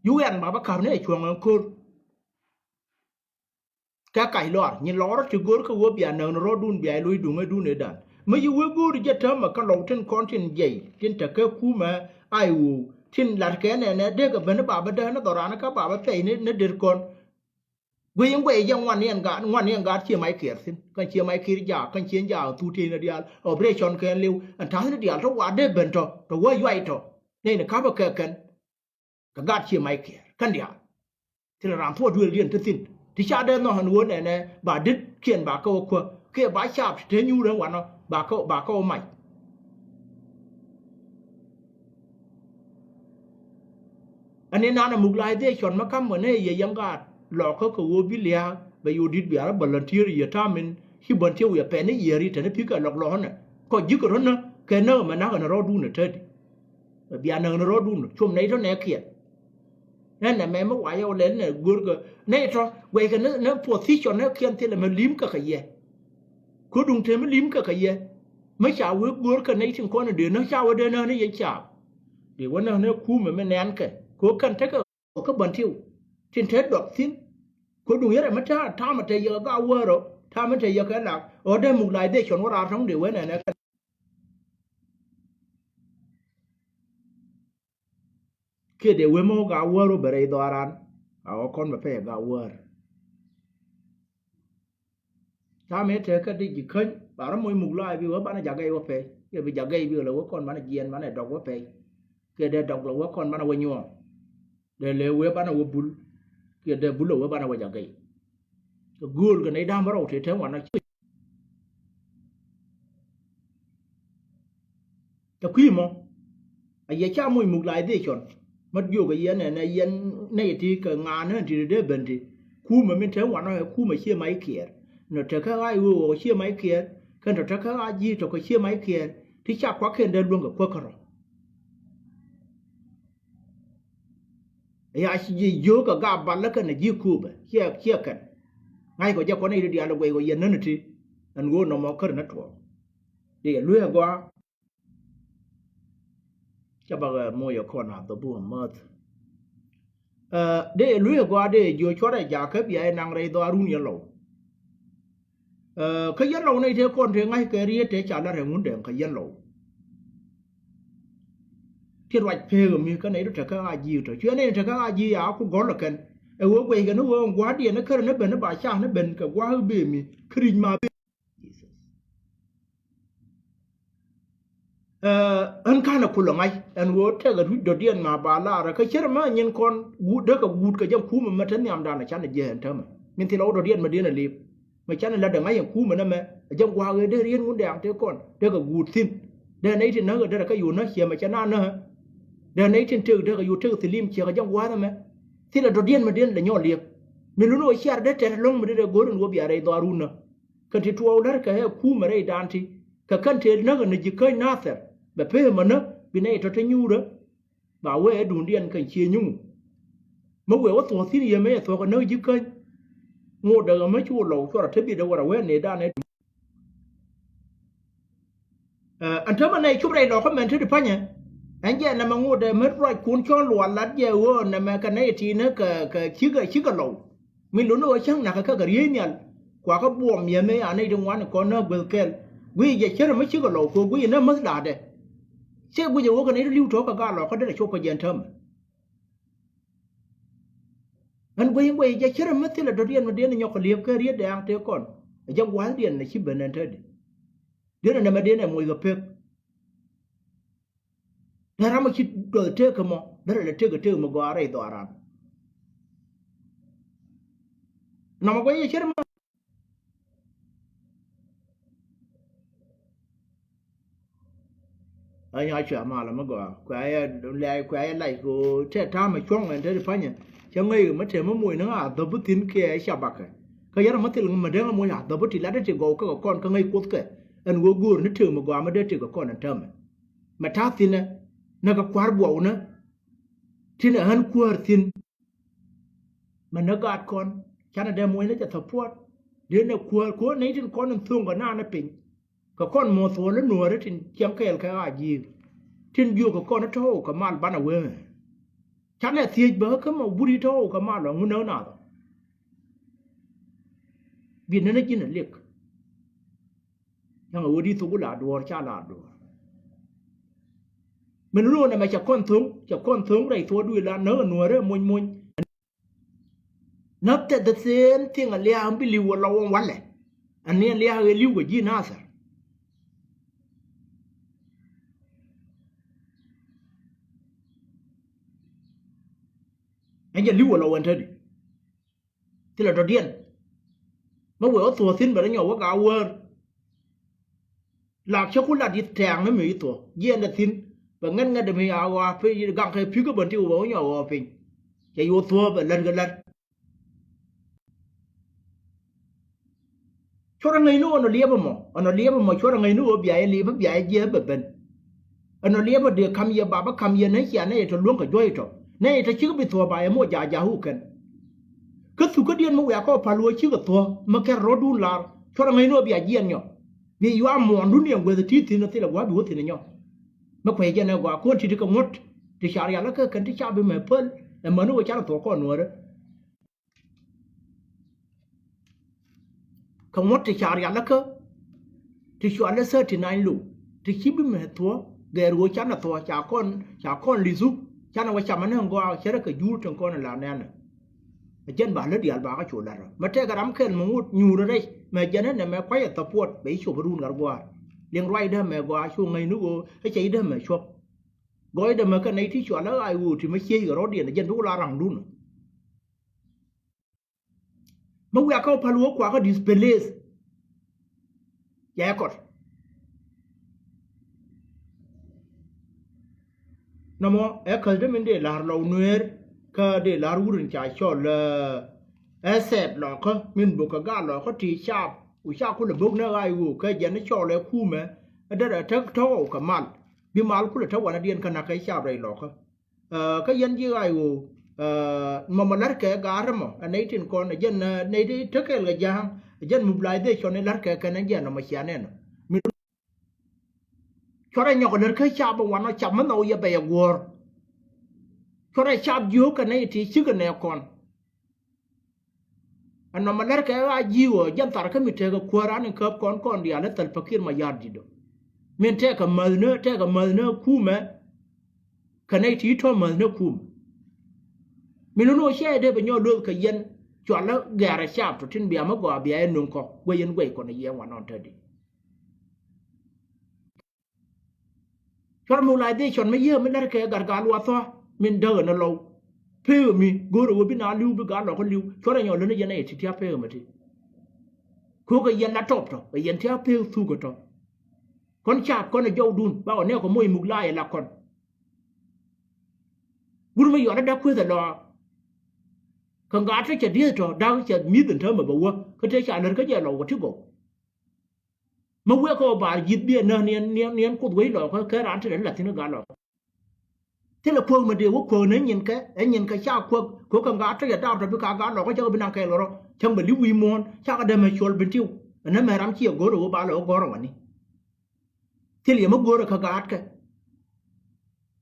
Yu ɛn ba bä ka̱p ni ɛ cuɔ̱ŋ ɛn ko̱r. Kɛ kac lɔaar nyin lɔɔr ti go̱r kä wä bia näk ni rɔɔdun bia lo̱cdun ɛ dun ëëdan. Mi yi wee go̱o̱ri jɛ täämɛ kä lɔw tin kɔn tin jiɛc tin te kɛ kumɛ IO tin lat kɛ nɛnɛ dee kɛ ben ba bä dääk ni dhɔran kä ba bä pɛy ni, ni der kɔn. Guiy in guɛy jɛ ŋuan ni ɛn gaat, ŋuan ni ɛn gaat cie mac kiɛɛr thi̱n. Kɛn cie mac kiɛɛr jaak, kɛn cie jaak thuk tëë ni diaal. Operation kɛn liw ɛn ta̱th ni diaal tɔ wa dee ben tɔ, tɔ wä yuay tɔ. Nɛy ni ka̱pä kɛ kɛn. Kɛ gat cie mac kiɛɛr kɛn diaal. Thilɛ raan thuɔɔk duëël diɛn te thi̱n ti ca dee nhɔk ɛn ɣöö nɛnɛ ba dit kiɛn ba kä wä kuäk kiɛ ba caap ti te nyuur ɛn wanɔ ba kä, ba kä wä mac. Ɛn in nanɛ muk la̱a̱c dhie cɔn mi ka̱m kɛ nɛ yɛ yɛn gaat lɔɔkä kɛ ɣöö bi lia̱a̱k bɛ yo̱o̱ di̱t bia rɔ volunteer yɛ ta̱a̱ min ci volunteer wiɛ pɛn ni yiëëri te ni pi̱kɛ lɔk lɔ̱ɔ̱nɛ kɔ ji̱ kɛ rɔ̱nä kɛ näk ɛmɛ na̱k ɛn rɔɔdun ɛ tätdi. Bia näk ni rɔɔdun com nɛy tɔ nɛ kiɛn. Nɛ nɛ mɛmɛ wa yɛ wä lɛl nɛ go̱rkɛ nɛy tɔ guɛckɛ ni, ni position nɛ kiɛn thilɛ mɛ li̱m kɛ kɛ yɛ. Ko̱duŋ te mi li̱m kɛ kɛ yɛ. Mi ca wee go̱rkɛ nɛy tin kɔn in dee näk ca wee dee näk ni yɛ ca. Dee wä näk ni kumɛ mi nɛnkɛ ko̱ kɛn tekɛ kä bän tiw tin te dɔk thi̱n. Ko̱duŋ yɛrɛ mi ta̱a̱ ta̱a̱ mi te yɛ kɛ gaawäärä ta̱a̱ mi te yɛ kɛ lak ɣä dee muk la̱a̱c dee cɔn wä raar tɔ̱ŋ dee wee nɛnɛ kɛn. Kiɛ dee wee mi wä gaawäär wä bɛ rɛy dhɔaaran a wä kɔn bɛ pɛy a gaawäär. Ta̱a̱ mëë tekä di ji̱ käny ba rɔ moc muk lɔaac bi wä banɛ jak gɛy wä pɛy kiɛ bi jak gɛy bi wä lɛ wä kɔn banɛ jiɛɛn banɛ dɔk wä pɛy. Kiɛ dee dɔk lɛ wä kɔn banɛ wä nyuɔɔn. Dee lëë wee banɛ wä bul kiɛ dee bul lɛ wee banɛ wä jak gɛy. Kɛ gööl kɛ nɛy da̱a̱m bä rɔw tëë te ŋuan a ci. Tɛ kui̱ mɔ a yɛ ca moc muk la̱a̱c dhie cɔn. Mät jiök a yɛn ɛn ɛ yɛn nɛy ti kɛ ŋa̱a̱n ɛ ti dee ben ti. Kumɛ min te wanɔ ɛ kumɛ cie mac kiɛɛr. Nɔ tekä ɣa̱c ɣöö ɣɔw cie mac kiɛɛr kɛn tɔ tekä ɣa̱c ji̱ tɔ kɛ cie mac kiɛɛr ti ca kuak kɛn dee luäŋ kɛ kuäk kärɔ. Ya ci ji̱ jiök kɛ gap balä kɛn a ji̱ kuupɛ ciɛ, ciɛ kɛn. Ŋa̱ckɔ jɛ kɔn i̱ diaal guɛy kɔ yɛn nän iti. Ɛn ɣöö nɔmɔ kär nä tuɔɔk. Di yɛ luee gɔaa. Ca bakɛ moc ɛ kɔn a dhɔbu ɛ mäth. Ɛ, dee luee gɔaa dee jiö cuɔrɛ jakä bia inaŋ rɛy dhɔaarun yɛ lɔw. Ɛ, kä yɛn lɔw nɛy tëë kɔn tëë ŋa̱ckɛ riet tëë ca la̱t ɛ ŋundɛ kä yɛn lɔw. Ti ruac peek mi kä nɛy du tekä a ji̱ tɔ cuɛ nɛy tekä a ji̱ a ku gɔl ɛ kɛn. Ɛ ɣöö guɛckɛ ni ɣöö ɛn gua̱a̱r diɛn ni kärɛ ni ben ni ba cak ni ben kɛ gua̱a̱r ben mi kä ri̱c ma ben. Ɛ, ɣän ka̱n ɛ kulɛ ŋa̱c ɛn ɣöö tɛkɛ ruc dɔ̱diɛn ma ba laarä kä cär mɛ nyin kɔn wut däkɛ wut kɛ jɛn kumɛ mɛ te nhiamdan ɛ canɛ jiɛ ɛn täämɛ. Min thilɛ wä dɔ̱diɛn mɛ diɛn ɛ lip mɛ canɛ lat dɛ ŋa̱c ɛn kumɛ nɛmɛ. Ɛ jɛn gua̱a̱k ëë dee rien ŋun dɛ̈ɛ̈ŋ tëë kɔn dee kɛ guut thi̱n. Dee nɛy tin näk ɛ derɛ kä yo̱o̱ näk ciɛ mɛ cɛ na näk. Dee nɛy tin tëëk dee kɛ yo̱o̱ tëëk thilim ciɛ kɛ jɛn gua̱a̱th ɛmɛ. Thilɛ dɔ̱diɛn mɛ diɛn lɛ nyɔɔl liep. Mi luni wä ciar dee tɛt ɛlɔ̱ŋ mɛ dee dee go̱o̱r in wä bia rɛy dhɔaarun näk. Kɛn ti tuɔɔk lärkɛ ɛ kumɛ rɛydan ti kɛ kän tëë näk ɛ ni ji̱ käny nathɛr bɛ pee mänä bi nɛy tɔ̱ te nyuurä. Ba wee ɛ duundiɛn kɛn cie nyuŋ. Mi wee wä thuɔ̱k thi̱n yɛ mëë ɛ thuɔ̱k ɛ näk ji̱ käny. Ŋot däk ɛmɛ cu lɔw cuɔrɛ te bi̱t ɛ wär ɛ wee nëëdan ɛ. Ɛ, ɛn täämɛ nɛy cup rɛy lɔkä mɛn te di pa̱nyɛ. Ɛn jɛ nɛmɛ ŋot dɛ mät ruackun cɔl lual lat jɛ ɣöö nɛmɛ kɛ nɛy ti̱i̱nä kɛ, kɛ cikɛ, cikɛ lɔw. Min luni ɣöö cäŋ nakä kɛ kɛ riey nhial. Kuakä buɔm yɛ mëë a nɛy ti ŋuan kɔn nä gueth kɛl. Guiy jɛ cärɛ mi cikɛ lɔw kɛ guiy nä mäth la̱a̱dɛ. Cɛ guic ɛ ɣöö kɛ nɛy ti li̱w tɔ̱ kɛ gaa lɔkä derɛ cop kɛ jɛ ɛn täämɛ. Ɛn guiy in guiy jɛ cärɛ mi thilɛ dɔ̱diɛn mi diɛn nyɔk kɛ liep kɛ riet dɛ̈ɛ̈ŋ tëë kɔn. Ɛ jɛ gua̱a̱thdiɛn ɛ ci ben ɛn tätdi. Diɛn ɛ nɛmɛ diɛn ɛ moc kɛ pek. Dee ram mi ci duɔth tëëk kä mɔ derɛ lɛ tëëk kä tëëk mi gɔaa rɛy dhɔaaran. Nɔmɔ guɛc yɛ cär mɔ. Kä nyɔk cuɛ malä mi gɔaa kuɛ yɛ lɛy kuɛ yɛ lac kɛ ɣöö tɛ ta̱a̱ mɛ cuɔ̱ŋ ɛn te ti pa̱nyɛ. Cä ŋäc kɛ mi te mi moc ni ŋa̱ a dhɔp bi thi̱n kiɛ ca bakɛ. Kä yɛn ɛ mi thil ŋä mi dee ŋä moc a dhɔp bi ti lat ti gɔw kä kɛ kɔn kä ŋäc kuoth kɛ. Ɛn ɣöö göör ni tëë mi gɔaa mi dee tëë kɛ kɔn ɛn täämɛ. Mɛ ta̱a̱ thi̱n ɛ nɛ kɛ kua̱r buɔw ni. Tin ɛ ɣän kuäär thi̱n. Mɛ ni gaat kɔn canɛ dee muɔ̱cnɛ cɛ support. Dee nɛ kuäär kuäär nɛy tin kɔn in tho̱o̱ŋ kɛ naan ni piny. Kɛ kɔn muɔ̱th thuɔ̱ɔ̱l i̱ nuääri tin ciɛŋ kɛɛl kɛ ɣaa ji̱i̱k. Tin jiök kɛ kɔn i̱ tɔ̱ɔ̱k kɛ mal banɛ wee. Canɛ thiec bä kä mɔ buri tɔ̱ɔ̱k kɛ mal ɔ ŋun näk naath ɔ. Bi nɛn i̱ ji̱n ɛ liɛk. Yɛn ɛ ɣöö di thok wä la duɔ̱ɔ̱r ca la duɔ̱ɔ̱r. Min lo̱o̱n ɛmɛ cɛ kɔn tho̱ŋ cɛ kɔn tho̱ŋ rɛy thuɔɔdu ila näk ɛ nuäärä mony mony. Näk tɛ the same thing ɛ lia̱a̱ bi li̱w ɛ lɔ wä walɛ. Ɛn ni ɛ lia̱a̱ ɛ li̱w kɛ ji̱ nathɛr. Ɛn jɛ li̱w ɛ lɔ wɛn tädi. Thilɛ dɔ̱diɛn. Mä wee ɣä thuɔ̱ɔ̱ thi̱n bɛ rɔ nyɔk wä gaa wäär. Lak cä ku lat yi̱th tɛ̈ɛ̈ŋ ni mi yi̱th thuɔ̱ɔ̱ jiɛɛn dɛ thi̱n. Bɛ ŋɛt ŋɛt dɛ mi a ɣɔaa piny gaŋ kɛ pi̱kä bän ti wä bɛ wä nyɔk ɣɔɔ piny. Cɛ yo̱o̱ thuɔ̱ɔ̱ bɛ lät kɛ lät. Cuɔrɛ ŋäcni ɣöö nɔ liɛpɛ mɔ ɛnɔ liɛpɛ mɔ cuɔrɛ ŋäcni ɣöö bia yɛ liɛpɛ bia yɛ jiɛth bɛ ben. Ɛnɔ liɛpɛ dee ka̱m yɛ bapä ka̱m yɛ nɛ cia nɛ yɛ tɔ luäŋ kɛ juɔ̱c tɔ nɛ yɛ tɔ cikɛ bi thuɔ̱ɔ̱ ba yɛ moc ja̱a̱ ja̱a̱ wukɛn. Kä thukädiɛn mi wiakä ɔ pal ɣöö cikɛ thuɔ̱ɔ̱ mi kɛr rɔ̱dun lar cuɔrɛ ŋäcni ɣöö bia jiɛn nyɔ. Bi yuaam muɔ̱ɔ̱ndun yɛn guäth ɛ ti̱i̱ thi̱n ɛ thilɛ gua̱a̱ bi wä thi̱n ɛ nyɔ. Mi kuec jɛn ɛ gɔaa ko̱n ti̱ti̱ kɛ ŋuɔ̱t ti ca rial ɛ kä kɛn ti ca bi mɛ päl. Ɛ mäni ɣöö canɛ thuɔ̱ɔ̱ kɔn nuäärä. Kɛ ŋuɔ̱t ti ca rialikä ti cualä thirty nine low ti ci bi mɛ thuɔ̱k gɛɛr ɣöö canɛ thuɔ̱k ca kɔn ca kɔn li̱thu. Canɛ wä camä ni ŋɔak cärä kɛ juur tin kɔn la nɛnɛ. Ɛ jɛn ba lät diaal ba kä cu la̱t rɔ mɛ tɛkɛ ram kɛl mɛ ŋut nyuur rɛc mɛ jɛn ni nɛ mɛ kua̱c ɛ thapuɔt bɛ ci cop run gat gua̱a̱r. Liŋ ruacdä mɛ gɔaa cu ŋäcni ɣöö ɛ cɛ idä mɛ cuɔ̱p. Gɔɔydä mɛ kɛ nɛy ti cualä ɣaac ɣöö ti mɛ ciec kɛ rɔ̱diɛn ɛ jɛn bi wä la raŋdun. Mi wiakä wä pal wä kuakä displace. Yɛ kɔt. Nɔmɔ ɛ käl dee min dee la̱r lɔw nueer kä dee la̱r wur in ca cɔl ɛ thɛɛt lɔkä min bök kɛ gaa lɔkä ti caap. Wu ca kulɛ bök ni ɣaac ɣöö kä jɛn cɔl ɛ kumɛ ɛ derɛ tek tɔ̱wɔw kɛ mal. Bi mal kulɛ te wanɛ diɛn kä na̱k kɛ caap rɛy lɔkä. Kä yɛn ji̱ ɣaac ɣöö mɔmɔ la̱rkɛ ga̱a̱r mɔ ɛ nɛy tin kɔn ɛ jɛn nɛy ti tekɛɛl kɛ ja̱a̱ŋ ɛ jɛn mobilization i̱ la̱rkɛ kɛn ɛ jɛn nɔmɔ cia nɛn ɔ. Mi cuarɛ nyɔk lär kä cap ɛ wanɔ cap mi nhɔw yɛ bɛy ɛ guɔ̱ɔ̱r. Cuarɛ cap jiök kɛ nɛy ti cikɛ nɛ kɔn. Ɛn nɔmɔ lärkɛ ɣaac ji̱ ɣöö jɛn thar kä mi tekɛ kuäär an in käp kɔn kɔn diaal i̱ Salva Kiir Mayardit ɔ. Min tɛkɛ mäthni tɛkɛ mäthni kumɛ. Kɛ nɛy ti tɔ̱ mäthni kumɛ. Min ni nɔ ciɛ dee bɛ nyɔk lueth kɛ yɛn cualä gɛ̈rɛ cap tɔ tin bia mi gɔaa bia yɛ nöŋ kɔ guɛc yɛn guɛc kɔn ɛ yɛ wanɔn tädi. Cuarɛ mobilization mi yiëë mi lɛr kɛ gat gal wa thɔ̱ min däk ɛn ɛ lɔw. Pek ɛmi go̱o̱rɛ wee bi na li̱w bi gal lɔkä li̱w cuarɛ nyɔl lön ɛ yɛn ɛ yɛ ti tia̱ pek ɛmɛ ti. Kökɛ yɛn la tɔp tɔ ɛ yɛn tia̱ pek thuk ɛ tɔ. Kɔn cap kɔn ɛ jɔwdun ba ɣɔn nɛɛkɔ moc muk la yɛ la kɔn. Gur mi yɔt ɛ däk kueth ɛ lɔ. Kä gat tɔ cɛ dieth tɔ da̱k cɛ mi̱th ɛn täämɛ bɛ wä kä tëë ca lär kä jɛ lɔ wä ti gɔw. Mi wek kɛ ɣöö bar ji̱th biɛ näk niɛn niɛn niɛn kuoth wec lɔɔkä kɛ raan ti rɛn la̱th thi̱n kä gat lɔɔkä. Thilɛ kuäk mi dee wä kuäk ni nyinkɛ ɛ nyinkɛ ca kuäk kɛ ɣöö kɛ gat tɔ̱ yɛ daap tɔ̱ bi ka gat lɔɔkä cä kɛ bi naŋ kɛɛl kɛ rɔ cäŋ bɛ li̱w wi̱i̱ muɔ̱ɔ̱n cakɛ dämɛ cuɔl bin tiw. Ɛn ɛmɛ ram ci yɛ go̱r ɛ ɣöö ba lɛ ɣöö gɔ̱r ɛ wani. Thil yɛ mi go̱o̱rä kä gaatkɛ.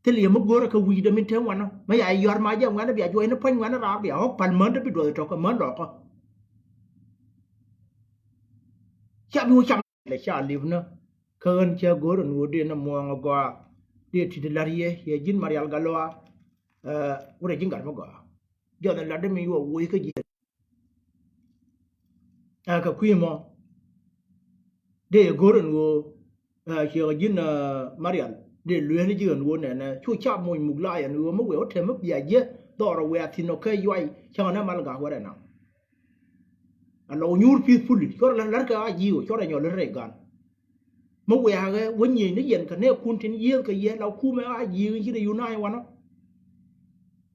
Thil yɛ mi go̱o̱rä kä wi̱i̱dä min te ŋuanä mi ya yɔ̱a̱r ma jɛ ŋuanä bia juɔcni puɔ̱ny ŋuanä raar bia ɣɔ̱k pal män te bi duɔth tɔ̱kä män lɔkä. Ca bi wä cam lɛ ca lipnä. Kä ɣän cä go̱o̱rä ni wä dee ni muɔ̱ɔ̱ŋ ɛ gɔaa. Dee ti̱t la̱r yɛ yɛ ji̱n Marial Gatluak. Wurɛ ji̱n gat mi gɔaa. Jɔth in latdä mi yuɔ woc kä ji̱. Ɛ kɛ kui̱ mɔ dee go̱r ɛn ɣöö ciɛ kɛ ji̱n Marial dee lueeni ji̱ ɛn ɣöö nɛnɛ cu cap moc muk la yɛn ɣöö mi wëë wä tɛm mi bia jiɛ dhɔrɔ wëë a thi̱n ɔ kɛ yuay cäŋ ɛn ɛ mal gak wɛrɛ naŋ. Ɛ lɔ wä nyuur peacefully cuɔrɛ lät lät kɛ a ji̱ ɣöö cuɔrɛ nyɔl lät rɛy gan. Mi wiakɛ wä nyiecni yɛn kɛ nɛɛkun tin yiëëth kɛ yɛ la kumɛ a ji̱ in ci rɛy unai wanɔ.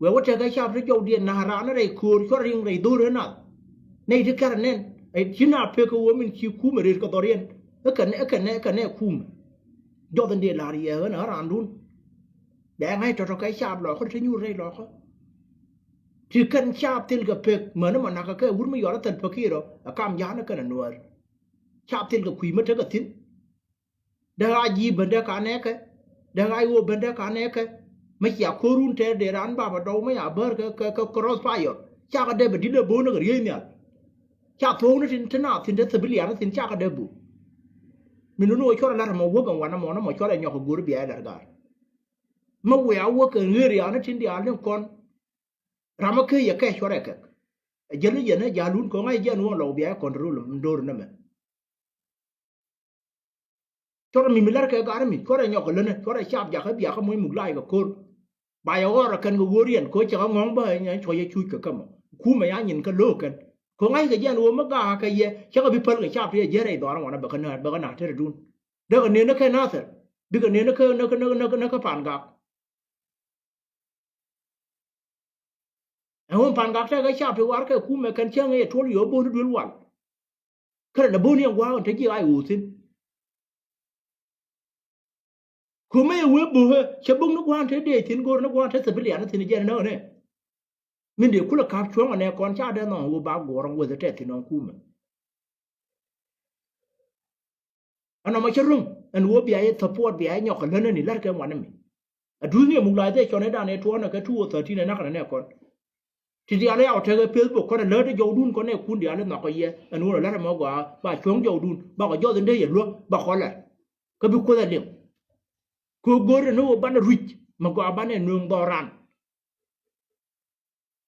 Wee wä tekɛ cap ti jɔwdiɛn na̱a̱ raan rɛy köör cuɔr riŋ rɛy dho̱r ëë nath. Nɛy ti kɛr nɛn ɛ ci na pek kɛ wä min ci kumɛ rëët kɛ dhɔriɛn. Ɛ kɛ nɛ, ɛ kɛ nɛ, ɛ kɛ nɛ kumɛ. Jɔth in dee la̱r yɛ ɣän ɣän raandun. Bɛ ŋa̱c tɔ̱tɔ̱ kɛ cap lɔkä ti nyuur rɛy lɔkä. Ti kɛn cap thil kɛ pek mäni mɔ nakä kɛ wur mi yɔl ɛ thil pek irɔ ɛ kam ja̱a̱n ɛ kɛn ɛ nuäär. Cap thil kɛ kui̱ mi tekɛ thi̱n. Dee ɣaac ji̱ ben dee ka nɛɛkɛ. Dee ɣaac ɣöö ben dee ka nɛɛkɛ. Mi cia ko̱run tɛɛr dee raan bapɛ dɔw mi ya bär kɛ, kɛ, kɛ cross fire. Cakɛ dee bɛ di̱t ɛ bo̱o̱n kɛ riey nhial. Ca thuɔ̱ɔ̱kni tin, tin a thi̱n te civilian thi̱n cakɛ dee bo̱o̱n. Min ni wä cuɔrɛ la̱t ɛmɔ wäk ɛn wanɛ mɔnɛ mɔ cuɔrɛ nyɔk kɛ go̱o̱r bia ɛ la̱t gaar. Mi wiaa wäk kɛ ɣeriani tin diaal ni kɔn. Ram mi kee yɛ kɛ cuɔrɛ kɛk. Ɛ jäl ni yɛn ɛ ja̱lun kɔŋ a yɛ jiɛn wä lɔk bia ɛ control mi do̱r nɛmɛ. Cuɔrɛ mi mi lär kɛ gar mi cuɔrɛ nyɔk kɛ länä cuɔrɛ cap jakä biakä moc muk lac kɛ ko̱r. Ba yɛ ɣɔr ɛ kɛn kɛ ɣöö riɛn kɛ ɣöö cɛ kɛ ŋɔ̱ŋ bä ɛ nyɛ cuɔc ɛ cuc kɛ kämɔ. Kumɛ ya nyin kä lo̱o̱k kɛn kɛ ŋa̱c kɛ jɛn ɣöö mi gaak kɛ yɛ cä kɛ bi päl kɛ cap ti ɛ jiɛn rɛy dhɔaarä ŋuanä bɛ kɛ na̱a̱t bɛ kɛ na̱a̱t te ri dun. Dee kɛ nen kä Nathir bikɛ nen kä, kä, kä, kä, kä Pan Gak. Ɛ ɣöö Pan Gak tekɛ cap ti war kɛ kumɛ kɛn cäŋ ɛ yɛ tuɔl yɛ ɣöö bo̱o̱ni duel wal. Kärɛ lɛ bo̱o̱ni ɛn gua̱a̱k ɛn te ji̱ ɣaac ɣöö thi̱n. Kumɛ yɛ wee bo̱o̱k ɛ cɛ bo̱o̱k ni gua̱a̱k ɛn te dee thi̱n go̱o̱r ni gua̱a̱k ɛn te civilian ni thi̱n jɛn ni näk ɛnɛ. Min dee kulɛ ka̱p cuɔ̱ŋ ɛnɛ kɔn ca dee nhɔk ɣöö ba guɔ̱ɔ̱r ɛn weth ɛ tɛth thi̱n ɔn kumɛ. Ɛn ɔmɔ cä ro̱ŋ ɛn ɣöö bia yɛ support bia yɛ nyɔk kɛ länäni la̱rkɛ ŋuanämi. A duth ni ɛmuk la̱th ëë cɔn ëëdan ëë tuɔɔnɛ kɛ two o thirteen ɛ na̱kɛ nɛ nɛ kɔn. Ti diaal ëë a wä tekɛ Facebook kɔn ɛ lätdɛ jɔwdun kɔn ɛ kun diaal ɛ nhɔk kɛ yɛ ɛn ɣöö lät ɛmɔ gɔaa ba cuɔ̱ŋ jɔwdun ba kɔ jɔth in dee yɛ luäk ba kɔ lɛr. Kä bi kuoth ɛ liŋ. Kɛ ɣöö go̱o̱r ɛn ɣöö banɛ ruic mɛ gɔaa banɛ nööŋ dhɔran.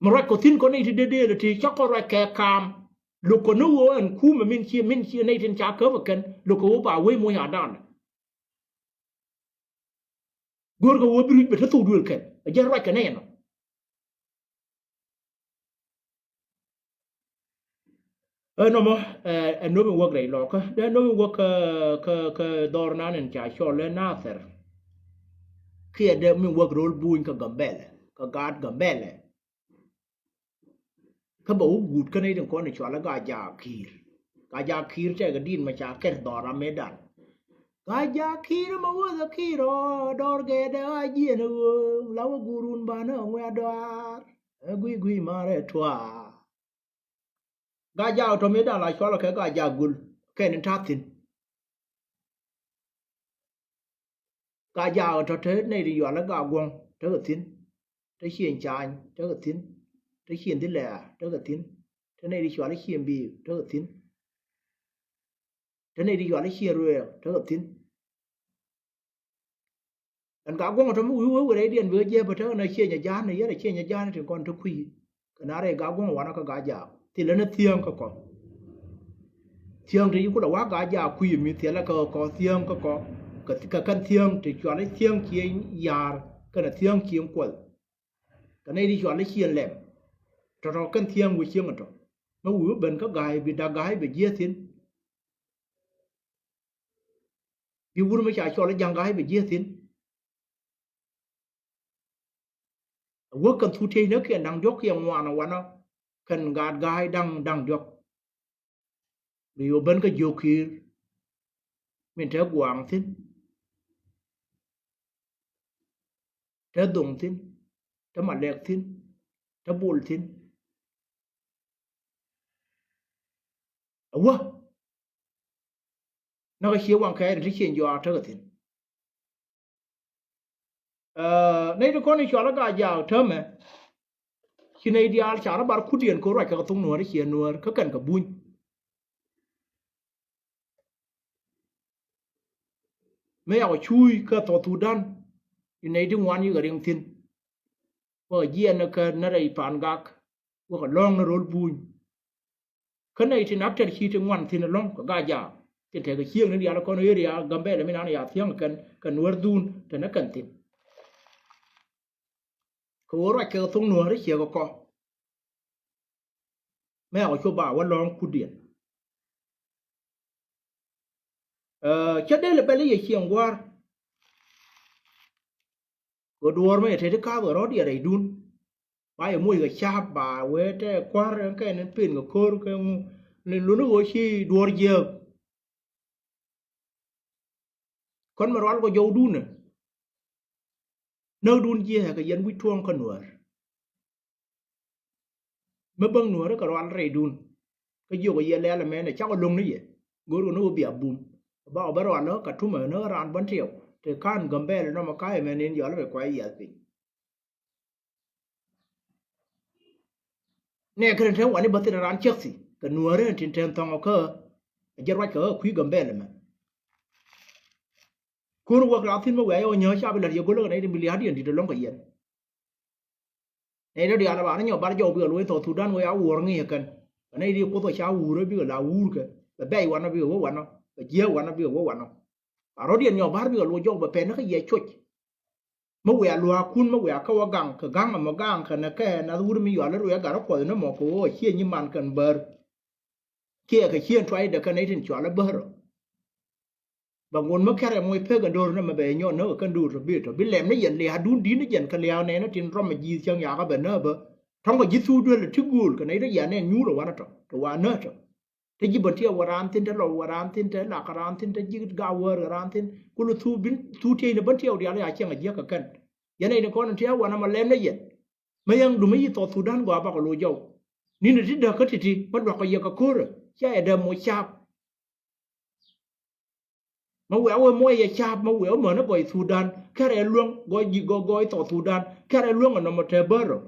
Mi ruac kɔ thi̱n kɔn i̱ ti dee dee lɛ ti cä kɔ ruac kɛ kaam. Lo̱k kɔ ni ɣöö ɛn kumɛ min ci min ci nɛy tin ca käp ɛ kɛn lo̱k kɛ ɣöö ba wec moc a da̱a̱n. Go̱o̱r kɛ ɣöö bi ruic bɛ te thok duëël kɛn ɛ jɛn ruac kɛ nɛy ɛnɔ. Ɛ nɔmɔ ɛ nöömi wäk rɛy lɔkä dee nöömi wäk kä, kä, kä dhɔr nan in ca cɔl ɛ Nathir. Kiɛ dee mi wäk ro̱l buny kä Gambɛlɛ kä gaat Gambɛlɛ. Kä bɛ wä guut kä nɛy tin kɔn in cual ɛ Gaa Jaak Ki̱i̱r. Gaa Jaak Ki̱i̱r tɛkɛ di̱t mɛ ca kɛr dhɔr amëëdan. Gaa Jaak Ki̱i̱r mɛ wäth ɛ Ki̱i̱r ɔ dɔr gɛɛdɛ ɣaa jiɛn ɛ ɣööŋ la wä guurun banɛ ɛ ŋuɛ̈t dɔaar. Ɛ gui̱i̱ gui̱i̱ marɛ tuaar. Gaa Jaak tɔ̱ mëëdan la cual kɛ Gaa Jaak Göl kɛn in ta̱thi̱n. Gaa Jaak tɔ̱ te nɛy ti yual i̱ Gaa Guɔ̱ŋ tekɛ thi̱n. Te Cieŋ Caany tekɛ thi̱n. Te Cieŋ Dhilɛɛr tekɛ thi̱n. Te nɛy ti cual i̱ Cieŋ Biik tekɛ thi̱n. Te nɛy ti cual i̱ Cieŋ Ruëëk tekɛ thi̱n. Ɛn Gaa Guɔ̱ŋ tɔ̱ mi wi̱i̱ wee wee rɛydiɛn bikɛ jiɛp ɛ tekɛ nɛ Cieŋ ɛ ja̱a̱n ɛ yɛr ɛ Cieŋ ɛ ja̱a̱n ɛ tin kɔn te kui̱. Kɛ na rɛy Gaa Guɔ̱ŋ wanɔ kä Gaa Jaak thilɛ ni thiäŋ kä kɔ. Thiäŋ ti ci kulɛ wa̱k Gaa Jaak kui̱ mi thilɛ kä kɔ thiäŋ kä kɔ. Kɛ, kɛ kɛn thiäŋ ti cual i̱ thiäŋ Cieŋ Ya̱a̱r kɛnɛ thiäŋ Cieŋ Kuɔth. Kɛ nɛy ti cual i̱ Cieŋ Lɛm tɔ̱tɔ̱ kɛn thiäŋ wee cieŋ ɛ tɔ̱. Mi wi̱i̱ wä ben kä Ga̱a̱y bi Da̱k Ga̱a̱y bɛ jiääk thi̱n. Bi wur mi ca cɔl i̱ Ja̱ŋ Ga̱a̱y bɛ jiääk thi̱n. Ɛ wäk kɛn thuk tiecnäkiɛn da̱ŋ diɔ̱k kiɛ ŋuan ɛ wanɔ kɛn gaat Ga̱a̱y da̱ŋ, da̱ŋ diɔ̱k. Bi wä ben kä Jiök Ki̱i̱r min te Gua̱a̱ŋ thi̱n. Te Dhoŋ thi̱n. Te Malɛk thi̱n. Te Bol thi̱n. Ɛ wä. Näk ɛ cie waŋ kɛɛri ti Cieŋ Jɔaar tekɛ thi̱n. Ɛ, nɛy ti kɔn i̱ cual i̱ Gaa Jaak täämɛ. Ci nɛy diaal ca rɔ bar kutdiɛn kɛ ruac kɛ kɛ thok Nuäär i̱ ciɛ Nuäär kä kɛn kɛ buny. Mëë yakɔ cuuc kä South Sudan i̱ nɛy ti ŋuan yikɛ riŋ thi̱n. Wä jiɛn kä nɛ rɛy Pan Gak wä kɛ lɔ̱ŋ ni ro̱l buny. Kä nɛy tin actor ci ti ŋuan thi̱n ɛlɔ̱ŋ kɛ Gaa Jaak tin tekɛ cieŋ ni diaal kɔn area Gambɛlɛ mi nan ya thiäŋ kɛn kɛ Nuäär dhun te ni kɛn thi̱n. Kɛ ɣöö ruac kɛ thok Nuäär i̱ ciɛ kɛ kɔ. Mɛ kɔ cop ba wä lɔ̱ŋ kutdiɛn. Cä dee lɛ bɛl i̱ yɛ cieŋ gua̱a̱r. Kɛ duɔ̱ɔ̱r mɛ yɛ teti ka̱a̱th kɛ rɔ̱diɛn rɛydun. Ba yɛ moc kɛ ca̱a̱p ba wee tɛ kua̱r ɛn kɛn in pen kɛ ko̱r kɛ ŋu. Luni ɣöö ci duɔ̱ɔ̱r jiääk. Kɔn mɛ rual kɔ jɔwdun ɛ. Näkdun jiääk kɛ yɛn wi̱c tuɔ̱ɔ̱ŋ kä nuäär. Mi bäŋ nuäärä kɛ rual rɛydun. Kä jiök ɛ yɛ lɛl ɛmɛn ɛ cakɔ lo̱ŋ ni yɛ. Go̱o̱r kɛ ni wä bia bum. Ba ɔ bä rual kä tumɛ ni raan bän tiɛw. Te ka̱n Gambɛl nɔmɔ ka̱ ɛmɛn in yɔl rɛ kuay yiath piny. Nɛ kɛ tin te wani bä thin raan cäk thi kɛ nuäärä tin te thɔŋ kä. Ɛ jɛ ruac kɛ ɣä kui̱ Gambɛl ɛmɛ. Kun wäk raan thi̱n mi wiaa yɛ wä nyääk ca bi la̱t yɛ go̱l kä nɛy tin bi lia̱a̱ diɛn di̱t ɛlɔ̱ŋ kɛ yɛn. Nɛy tɔ diaal ɛ ba ni nyɔk bar jɔw bikɛ luɔ̱c Thɔɔth Thudan wee a wuɔr ŋi̱i̱c ɛ kɛn. Kɛ nɛy ti Kuoth ɛ ca wuur ɛ bikɛ la wuur kɛ. Bɛ bɛy wanɔ bikɛ wä wanɔ. Bɛ jiääk wanɔ bikɛ wä wanɔ. A rɔ̱diɛn nyɔk bar bikɛ luɔ̱c jɔw bɛ pɛn ni kä yɛ cuɔc. Mi wiaa lua̱a̱kun mi wiaa kä wä gaŋ kɛ gaŋ ɛmɔ gaŋ kɛ nɛ kɛ nath wur mi yual i̱ ruɛɛ gat rɔ Kuɔth ni mɔ kɛ ɣöö cie nyiman kɛn bär. Kiɛ kɛ cien tuacdɛ kɛn nɛy tin cual i̱ bär ɔ. Bɛ ŋuɔ̱t mi kɛrɛ moc pek ɛn do̱r ni mɛ bɛ nyɔn näk ɛ kɛn do̱r tɔ bi tɔ bi lɛm ni yɛn lia̱a̱dun di̱t ni jɛn kɛ lia̱a̱ nɛɛni tin rɔm ɛ ji̱th cäŋ yakä bɛ nääk bä. Tɔ̱ŋ kɛ ji̱ thuuk duel ɛ ti gööl kɛ nɛy ti yɛn nɛn nyuur ɛ wanɛ tɔ kɛ wa nääk tɔ. Te ji̱ bä tiɛw wä raan thi̱n, te lɔw wä raan thi̱n, te lak raan thi̱n, te ji̱ gak wäär kɛ raan thi̱n. Kul thuu bin thuu tieyni bä tiɛw diaal ya cieŋ a jiäk kɛ kɛn. Yɛn nɛy ni kɔn in tiɛw wanɛ mɔ lɛm ni yɛn. Mä yɛn dumi yi Thɔɔth Thudan gɔaa bakɔ lo̱c jɔw. Ni̱n ti däk kä ti̱ti̱ mä luakä yɛ kɛ ko̱rä cia yɛ dee moc ca̱a̱p. Mä wiaa wee muɔc yɛ ca̱a̱p mä wiaa wä mänä gɔɔy Thudan kärɛ luäŋ gɔɔy ji̱ gɔɔy gɔɔy Thɔɔth Thudan kärɛ luäŋ ɛ nɔmɔ te bär ɔ.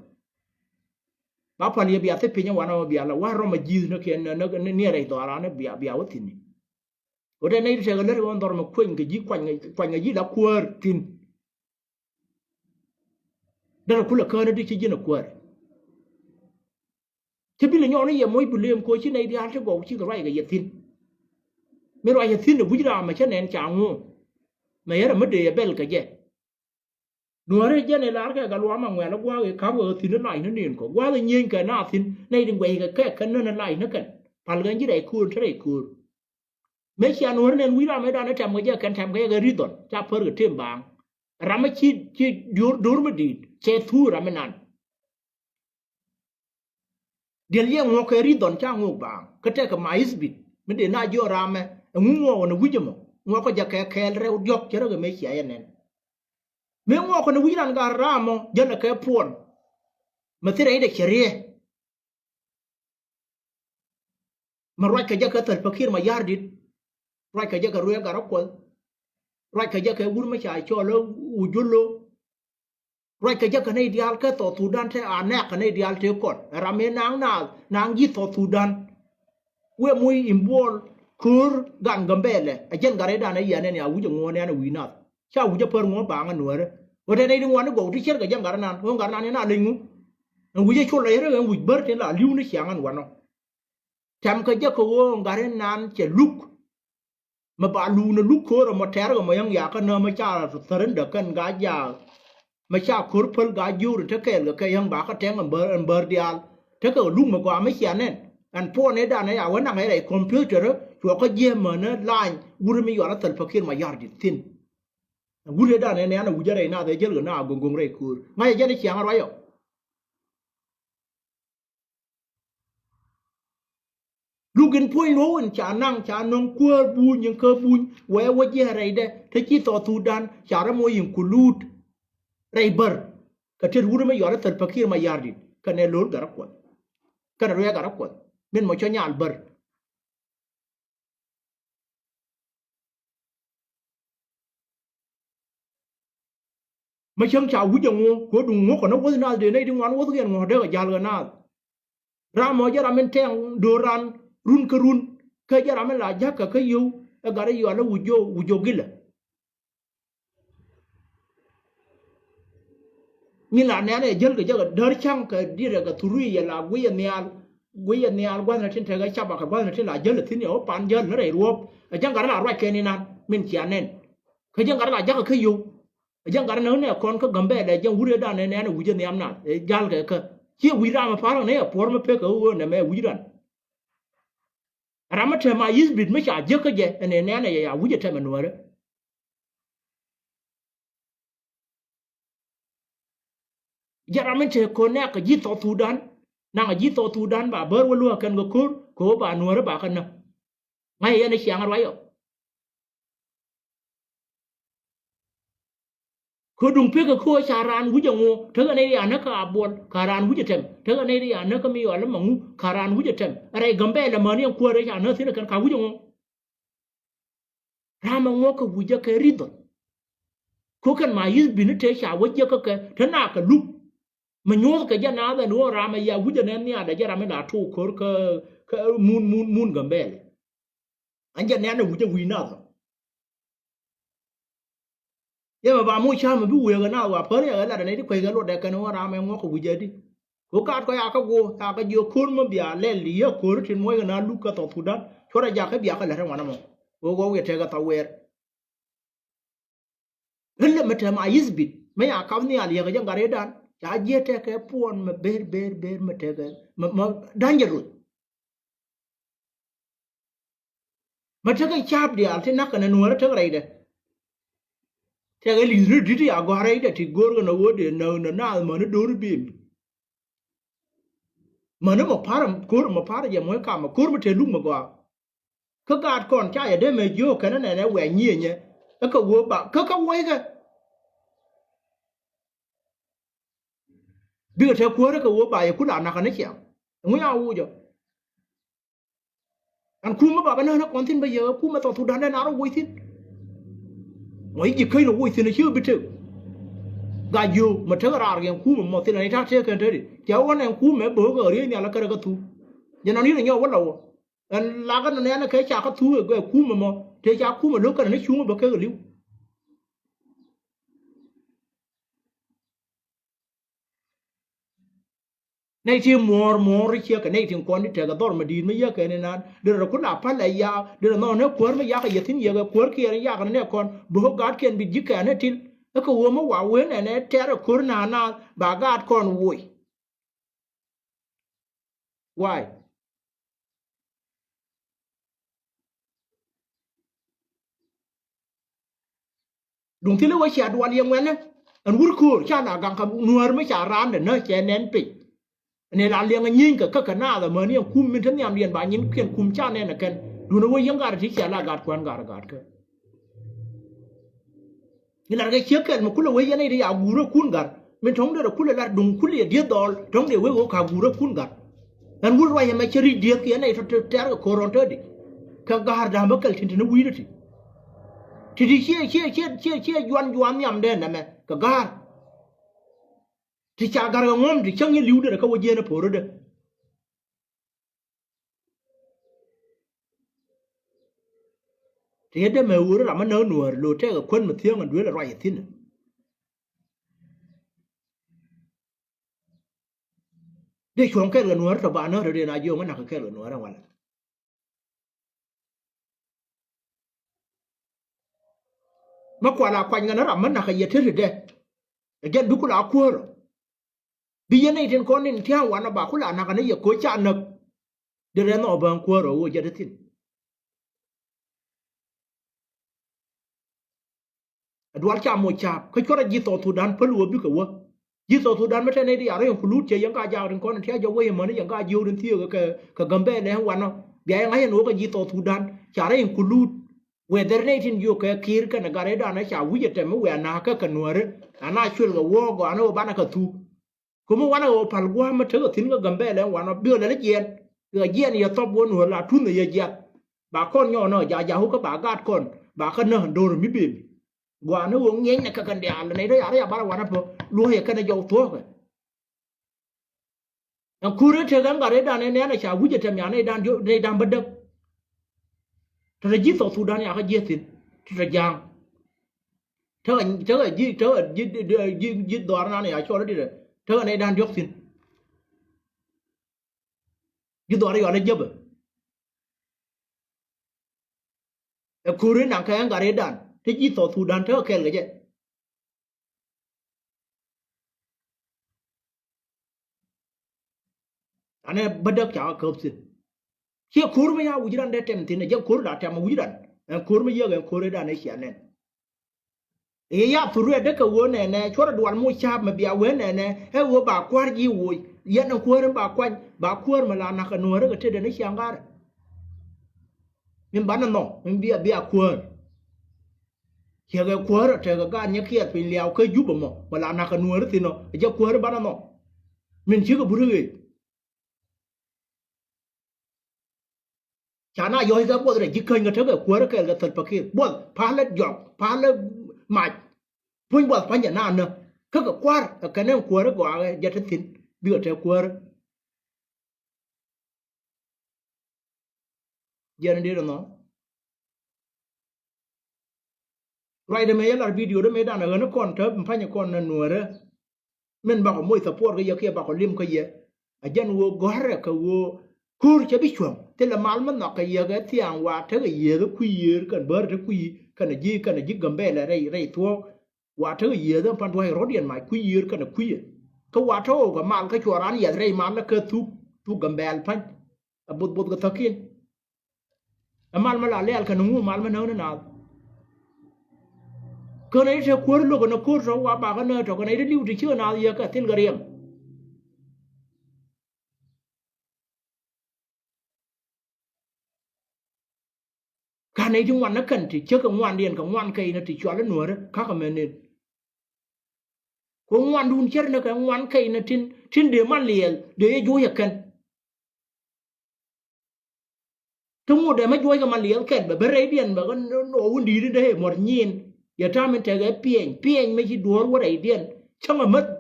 Ba pal yɛ bia thi piny ɛ wanɛ wä bia la wa̱r rɔm ɛ ji̱th ni kiɛn ni rɛy dhɔaran ni bia bia wä thi̱n ni. Wä te nɛy ti tekɛ lät ɣän dhɔr mɛ kueny kɛ ji̱ kuany kɛ ji̱ la kuäär thi̱n. Derɛ kulɛ kään di ci ji̱n a kuäär. Ci bi lɛ nyɔk ni yɛ moc bi lëëm koci nɛy diaal ti gɔw cikɛ ruac kɛ yɛ thi̱n. Mi ruac yɛ thi̱n ɛ guic raam ɛ cä nɛn ca ŋuɔ. Mɛ yɛrɛ mi dee yɛ bɛl kɛ jɛ. Nuäärä jɛn ɛ lar kɛ gat luaam a ŋuɛl a gua̱a̱k ɛ ka̱p kɛ thi̱n ɛ lac ni nen kɔ gua̱a̱k ɛ nyieeny kɛ naath thi̱n nɛy di guɛc kɛ kɛ kɛ nän ɛ lac ni kɛn pal kɛn ji̱ rɛy köör te rɛy köör. Mëë cia nuɔ̱ɔ̱ri nɛn wi̱c ram ëëdan ɛ tɛm kɛ jɛ kɛn tɛm kɛ jɛ kɛ ri̱th dhɔn ca pär kɛ tëëm baaŋ. Ram ɛ ci ci do̱r do̱r mi di̱i̱t cɛ thuur ram inan. Diɛl yɛ ŋuɔ̱k kɛ ri̱th dhɔn ca ŋuɔ̱k baaŋ kä tɛk kɛ ma ithbit mi dee na jiɔ ram ɛ ɛŋu ŋuɔ̱k ɣɔn ɛ wi̱c ɛmɔ ŋuɔ̱k kɛ jɛ kɛ kɛɛl rɛw diɔ̱k cɛ rɛ kɛ mëë cia yɛ nɛn. Mëë ŋuɔ̱k kɔn ɛ wi̱c ran gat ram ɔ jälɛ kɛ puɔn. Mɛ thirɛ idɛ cɛ riɛ. Mɛ ruac kɛ jɛ kɛ Salva Kiir Mayardit. Ruac kɛ jɛ kɛ Ruɛ Gat Rɔ Kuɔth. Ruac kɛ jɛ kɛ wur mɛ ca cɔl ɛ Wujolo. Ruac kɛ jɛ kɛ nɛy diaal kɛ Thɔɔth Thudan te a nɛk kɛ nɛy diaal te kɔn. Ɛ ram mëë naŋ naath naŋ ji̱ Thɔɔth Thudan. Wëë muc in buɔl köör gan Gambɛlɛ ɛ jɛn gat rɛydan ɛ yɛn ɛn ya wi̱c ɛ ŋuɔ̱ɔ̱n ɛn ɛ wi̱i̱ nath. Ca wi̱c ɛ pär ŋuɔ̱ɔ̱n baaŋ ɛ nuäärä. Ɣöö te nɛy ti ŋuan ti gɔw ti cär kɛ jɛn gat rɛnan ɣöö gat rɛnan yɛn a leny ŋu. Ɛn wi̱c ɛ col la yɛn rɛ ɛn wi̱c bär tin la li̱w ni ciaŋ ɛn wanɔ. Tɛm kɛ jɛ kɛ ɣöö gat rɛnan cɛ luk. Mɛ ba luk ni luk köör ɛmɔ tɛ̈r kɛ mɔ yäŋ yakä näämä ca thärändä kɛn gaa jaak. Mɛ ca ko̱r päl gaa jiöör in te kɛɛl kɛ kɛ yäŋ ba kä tɛŋ ɛn bär, ɛn bär diaal. Tekɛ luk mɛ gɔaa mi cia nɛn. Ɛn puɔnɛ danɛ ya wä naŋ ɛ rɛy kɔmpiuterä cuɔ kä jiɛmänä lany wurɛ mi yual ɛ Salva Kiir Mayardit thi̱n. Ɛn wurɛ danɛ nɛn ɛ wi̱cä rɛy nath ɛ jäl kɛ na a go̱ŋgo̱ŋ rɛy köör ŋa̱cä jɛn ɛ ciaŋ ɛ ruac ɔ. Luk in puɔ̱ny luɔ̱k in ca naŋ ca nɔŋ kuäär buny in kä buny wee wä jiɛn rɛydɛ te ci Thɔɔth Thudan ca rɔ moc in kuluut rɛy bär. Kɛ tet wut ɛmɛ yɔal ɛ Salva Kiir Mayardit kɛnɛ lo̱r gat rɔ Kuɔth kɛnɛ ruɛk gat rɔ Kuɔth min mɔ cɔ nyal bär. Mä cäŋ ca wi̱c ɛŋu kɛ duŋ ŋuɔ̱k kɛ ni wuɔ̱th naath dee nɛy ti ŋuan wuɔ̱th kɛn ŋuɔ̱k dee kɛ ja̱l kɛ naath. Ram mɔ jɛ ram in tɛŋ do̱r ran run kä run kä jɛ ram in la ja̱k kɛ kä yio̱w ɛ gat i̱ yɔal ɛ wi̱c jiɔ wi̱c jiɔ gilɛ. Nyin la nɛn ɛ jäl kɛ jɛ kɛ däär ca̱ŋ kɛ diet ɛ kɛ thuri yɛ la guiyɛ nhial. Guiyɛ nhial gua̱thni tin tekɛ cap akɛ gua̱thni tin la jäl ɛ thi̱n yɛ wä pan jäl ni rɛy ruɔ̱p. Ɛ jɛn gat in la ruac kɛn inan min cia nɛn. Kä jɛn gat in la ja̱k kɛ kä yio̱w. Ɛ jɛn gat in näk nɛ kɔn kä Gambɛlɛ jɛn wut ëëdan nɛn ɛ wi̱c ɛ nhiam nath ɛ ja̱l kɛ kä. Ciɛ wi̱c ram ɛ pa̱r kɛ nɛ ɛ puɔ̱r mi pek kɛ ɣöö nɛmɛ ɛ wi̱c ran. Ram mi tɛm a yith bit mi ca jiäk kä jɛ ɛn ɛ nɛn ɛ yɛ ya wi̱c ɛ tɛm ɛ nuäärä. Jɛ ram in te ko̱n nɛɛk kɛ ji̱ South Sudan. Naŋ a ji̱ South Sudan ba bär wä luäk kɛn kɛ ko̱r kɛ ɣöö ba nuäärä ba kɛ näk. Ŋa̱c yɛn ɛ ciaŋ ruac ɔ. Kä duŋ pekɛ kä ɣöö ca raan wi̱c ɛŋu tekɛ nɛy ri a näk kä a buɔl ka raan wi̱c ɛ tɛm tekɛ nɛy ri a näk kä mi yɔal ɛmɛ ŋu ka raan wi̱c ɛ tɛm. Rɛy Gambɛla mäni ɛn kuäärä ca näk thi̱n ɛ kɛn ka wi̱c ɛŋu. Ram ɛ ŋuɔ̱k kɛ wi̱cä kɛ ri̱thɔl. Ko̱kɛn ma yith bi̱ni te ca wä jiäk kä kɛ te na kɛ luk. Mi nyuɔ̱th kɛ jɛ naath ɛn ɣöö ram ɛ ya wi̱cä nɛn nhiaadɛ jɛ ram in la tok ko̱r kä, kä mun, mun, mun Gambɛl. Ɛn jɛ nɛn ɛ wi̱cä wi̱i̱ naath ɔ. Yɛ mɛ ba moc cam mi bi wëë kɛ na wa päl yɛ kɛ lat ɛ nɛy ti kuec kɛ luɔt dɛ kɛn wä ram ɛ ŋuɔk kɛ wi̱c ɛ di. Kɛ ɣöö gaat kɔ ya kä guɔ ya kɛ jiök ko̱r mi bia lɛl di yɛ ko̱r tin muɔc kɛ na luk kä South Sudan cuɔt ɛ jak kä bia kɛ lät ɛ ŋuan ɛmɔ. Kɛ ɣöö ɣɔw yɛ tekɛ thɔw wɛɛr. Ɣän lɛ mɛ tɛm a yith bit mɛ ya kap nhial yɛ kɛ jɛ gat rɛydan ca jiɛ tɛkɛ puɔn mɛ ber ber ber mɛ tɛkɛ mɛ, mɛ dangerous. Mɛ tekɛ cap diaal ti nak kɛnɛ nuäärä tek rɛydɛ. Tekɛ li̱th ni di̱t ya gɔ̱a̱r rɛydɛ ti go̱o̱r kɛnɛ ɣöö dee näk nɛ naath mäni do̱r bim. Mäni mɛ pa̱r ko̱r mɛ pa̱r jɛ muɔ̱c kamɛ ko̱r mɛ te luk mɛ gɔaa. Kä gaat kɔn ca yɛ dee mɛ jiök kɛnɛ nɛnɛ wɛ̈c nyieenyɛ. Ɛ kɛ ɣöö ba kä kä wuɔckɛ. Bikɛ te kuäärä kɛ ɣöö ba yɛ kula nakä ni ciaŋ. Ɛŋu ya wuucä. Ɛn kumä ba bä näk ni kɔn thi̱n bä yɛ ɛ kumä South Sudan dee na rɔ woc thi̱n. Mɔ i̱ ji̱ käc rɔ woc thi̱n ɛ ci bi tek. Gac yio̱o̱k mɛ tek raar kɛ ɛn kumä mɔ thil ɛn i̱ ta̱a̱ tëëk kɛn te di. Cɛ wä nɛ ɛn kumä bä ɣöö kɛ ɣä riey nhial ɛ kärɛ kä thuk. Jɛ nɔn i̱ rɔ nyɔk wä lɔ wä. Ɛn lakä nɔn ɛn ɛ kɛ ca kä thuk ɛ kumä mɔ. Tëë ca kumä lo̱k kɛn ni cuŋä bä kek ɛ li̱w. Nɛy ti muɔ̱ɔ̱r muɔ̱ɔ̱r i̱ ciek kɛ nɛy tin kɔn ti tekɛ dhɔr mi di̱i̱t mi yäk kɛn inan derɛ rɛ kun a päl ɛ ya derɛ nhɔn ɛ kuäär mi yak ɛ yɛ thi̱n yɛk ɛ kuäär kiɛn yak ni nɛ kɔn bo̱o̱k gatkiɛn bi ji̱ kɛn ɛ til. Ɛ kɛ ɣöö mi wa wen ɛn ɛ tɛr ɛ ko̱r naan naan ba gaat kɔn woc. Why? Duŋ thilɛ wä cia dual yɛ ŋuɛnɛ. Ɛn wur ko̱o̱r ca la gaŋ ka nuäär mi ca raan dɛ nä cɛ nɛn piny. Ni la liɛŋ a nyieeny kɛ kä kɛ naath amäni ɛn kum min te nhiamdiɛn ba nyin kiɛn kum ca nɛn ɛ kɛn. Duundɛ wä yäŋ gat ti cia la gat kuan gat gat kɛ. Ni lar kɛ ciek kɛl mi kulɛ wee yɛn nɛy ti ya guurä kun gat min tɔ̱ŋ derɛ kulɛ lar duŋ kulɛ yɛ dieth dhɔɔl tɔ̱ŋ dee wee ɣöö ka guurä kun gat. Ɛn wul ruac ɛmɛ cä ri̱c dieth kiɛ nɛy tɔ̱ tɛ̈r kɛ ko̱r rɔn täätdi. Kɛ ga̱a̱r da̱a̱m bä kɛl tin te ni wi̱i̱dä ti ti ti ciɛ ciɛ ciɛ ciɛ ciɛ juan juan nhiamdɛ nɛmɛ kɛ ga̱a̱r. Ti ca ga̱r kɛ ŋuɔ̱m ti cäŋ yɛ li̱w derɛ kä wä jiɛn ɛ po̱o̱rädä. Ti yɛ dämɛ ɣöö ram mi näk nuäär lo̱o̱ tɛkɛ kuän mi thiäŋ in duel ɛ ruac ɛ thi̱n. Dee cuɔ̱ŋ kɛl kɛ nuäär tɔ ba näk rɔ dee na jiɔŋ ɛ nak kɛ kɛl kɛ nuäär ɛ walɛ. Mi kual a kuany kɛn ram mi nak kɛ yɛ te ri dɛ. Ɛ jɛn bi kula kuäärä. Bi yɛn nɛy tin kɔn in tia̱a̱ŋ wanɔ ba kula nak kɛn yɛ koc ca näk. Di rɛn nhɔk bäŋ kuäärä ɣöö jɛ te thi̱n. Ɛ dual ca moc ca̱a̱p kä cuɔrɛ ji̱ South Sudan päl ɣöö bikɛ wä. Ji̱ South Sudan mi te nɛy di a rɔ include cɛ yɛn ka jaak rin kɔn in tia̱a̱ŋ jɛ wä yɛ mäni yɛn ka jiöök rin thieekä kɛ, kɛ Gambɛla ɛn wanɔ. Bia yɛn ŋa̱c ɛn ɣöö kɛ ji̱ South Sudan ca rɔ include. Whether nɛy tin jiök kɛ Kiir kɛnɛ gat rɛydan ɛ ca wi̱c ɛ tɛm mi wɛ̈ɛ̈ na̱a̱kä kɛ nuääri. Ɛn a cuël kɛ wuɔ̱ɔ̱k gɔaa ni ɣöö banɛ kɛ thuk. Kä mi wanɛ ɣöö pal gua̱a̱m mi tekɛ thi̱n kä Gambɛla ɛn wanɔ bikɛ lɛl jiɛɛn. Bikɛ jiɛɛn yɛ thɔp wä nuäär la tunh ɛ yɛ jiath. Ba kɔn nyɔɔn ɛ jajahu kä ba gaat kɔn ba kä näk do̱r mi bemi. Gua̱a̱n ni ɣöö ŋiɛcnɛ kɛ kɛn diaal nɛy tɔ ya̱r ya bar ɛ wanɛ pä luɔ̱k yɛ kɛn ɛ jɔw thuɔ̱ɔ̱kɛ. Ɛn kuur ɛ tek ɛn gat rɛydan ɛ nɛn ɛ ca wi̱c ɛ tɛm ya nɛydan diɔ̱k nɛydan bädäk. Tɔ̱tɔ̱ ji̱ South Sudan ya kä ji̱ thi̱n tɔ̱tɔ̱ ja̱a̱ŋ. Tekɛ tekɛ ji̱ tekɛ ji̱ ji̱ ji̱ dhɔaar nan ya cɔl i̱ dit ɛ tekɛ nɛydan diɔ̱k thi̱n. Ji̱ dhɔaar yɔal i̱ jäpɛ. Ɛ ko̱ri naŋ kɛ ɛn gat rɛydan te ji̱ South Sudan tekɛ kɛɛl kɛ jɛ. Anɛ bädäk ca kä käp thi̱n. Ciɛ ko̱r mi ya wi̱c ran dee tɛm thi̱n, ɛ jɛ ko̱r la tɛm wi̱c ran. Ɛn ko̱r mi yiëk ɛn ko̱r ëëdan ɛ cia nɛn. Ëë ya thur ruɛt dee kɛ ɣöö nɛnɛ cuɔrɛ dual moc ca̱a̱p mi bia wee nɛnɛ ɛ ɣöö ba kua̱r ji̱ woc. Yɛn ɛn kuäär in ba kuany ba kuäär mi la na̱k kɛ nuäärä kɛ tetdɛ ni ciaŋ ga̱rɛ. Min banɛ nhɔk min bia bia kuäär. Ciɛ kɛ kuäär ɔ tekɛ gaat nyɛ kiɛɛr piny liaw kä jup ɛmɔ mi la na̱k kɛ nuäärä thi̱n ɔ ɛ jɛ kuäär in banɛ nhɔk. Min cikɛ burä ɣeec. Ca na yɔ̱c kɛ buɔth rɛy ji̱ käny kɛ tekɛ kuäärä kɛɛl kɛ Salva Kiir. Buɔth palä jɔk palä mac. Puny buɔth pa̱nyɛ na nä. Kä kɛ kua̱r kɛ kɛn ɛn kuäärä gɔaaɛ jɛ te thi̱n. Bikɛ te kuäärä. Jiɛn in diet ɛnɔ. Ruacdɛ mëë yɛ lar video dee mëë danɛ ɣän kɔn te pa̱nyɛ kɔn nɛ nuäärä. Min bakɔ moc support kä yɛ kiɛ bakɔ lim kä yɛ. A jɛn ɣöö gɔ̱rɛ kɛ ɣöö ko̱r cɛ bi cuäŋ thilɛ mal mi nhɔk kɛ yɛ kɛ thiaŋ wa tekɛ yiëëth kui̱ yiëër kɛn bäär te kui̱ kɛn ji̱ kɛn ji̱ Gambɛlɛ rɛy rɛy thuɔ̱ɔ̱k. Wa tekɛ yiëëth ɛn pan dua̱c rɔ̱diɛn mac kui̱ yiëër kɛn kui̱ yɛ. Kä wa te ɣɔw kɛ mal kä cuɔ raan yiath rɛy mal lä kɛ thuk thuk Gambɛl pa̱ny. A both both kɛ thäkin. Ɛ mal mi la lɛɛl kɛn ŋu mal mi näk ni naath. Kɛn a i̱ te kuäär lo̱k kɛn a ko̱r tɔ̱ wa bakä nääk tɔ̱ kɛn a i̱ te li̱w ti cikɛ naath yɛ kɛ thil kɛ riɛm. Ka̱n a i̱ ti ŋuan ni kɛn ti cäk kɛ ŋuandiɛn kɛ ŋuan kɛ inɛ ti cual i̱ nuäärä ka̱kä mɛn nin. Ku ŋuandun cär ni kɛ ŋuan kɛ inɛ tin tin dee man liɛɛl dee yɛ juuc ɛ kɛn. Ti ŋut dee mi juɔc kɛ ma liɛth kɛn bɛ ben rɛydiɛn bɛ kɛ nɔ wun di̱i̱t in dee muɔr nyin. Yɛ ta̱a̱ min tekɛ piɛny piɛny mi ci duɔ̱ɔ̱r wä rɛydiɛn cäŋ ɛ mäth.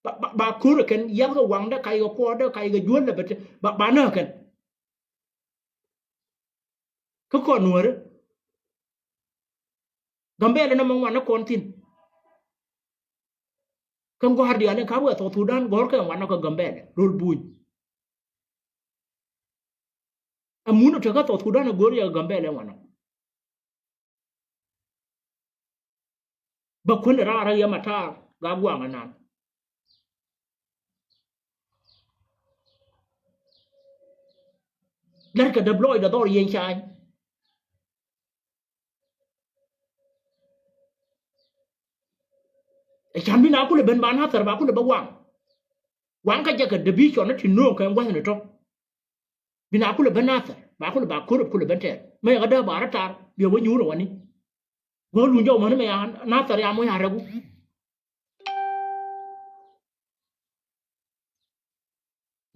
Ba ba ko̱r ɛ kɛn yath kɛ waŋdä kac kɛ kuɔɔdä kac kɛ juäl lɛ bɛ te ba ba nääk kɛn. Kä kɔn nuäärä Gambɛlɛ nɔmɔ ŋuan ni kɔn thi̱n. Kä gɔ̱a̱r diaal in ka̱p wɛ South Sudan gɔ̱rkɛ ŋuan nɔ kɛ Gambɛlɛ rol buny. Ɛ mun ɔ tekä South Sudan ɛ go̱o̱r yɛ kɛ Gambɛlɛ ŋuan nɔ. Bä kuändɛ raar ɛ yɛ ma taar ga guaŋ ɛ nan. Lɛr kɛ däp lɔɔcdɛ dhɔr yɛn cany. Ɛ can bi na kulɛ ben ba Nathɛr ba kulɛ bä waŋ. Waŋ kä jɛ kɛ division ni ti no̱o̱ŋ kɛ gua̱thni tɔ̱. Bi na kulɛ ben Nathɛr ba kulɛ ba ko̱r kulɛ ben tɛɛr. Mɛ yɛ kɛ dee ba rɔ tar bi wä nyuur ɛ wani. Guäth luny jɔw mäni mɛ ya Nathɛr ya moc a rɛku.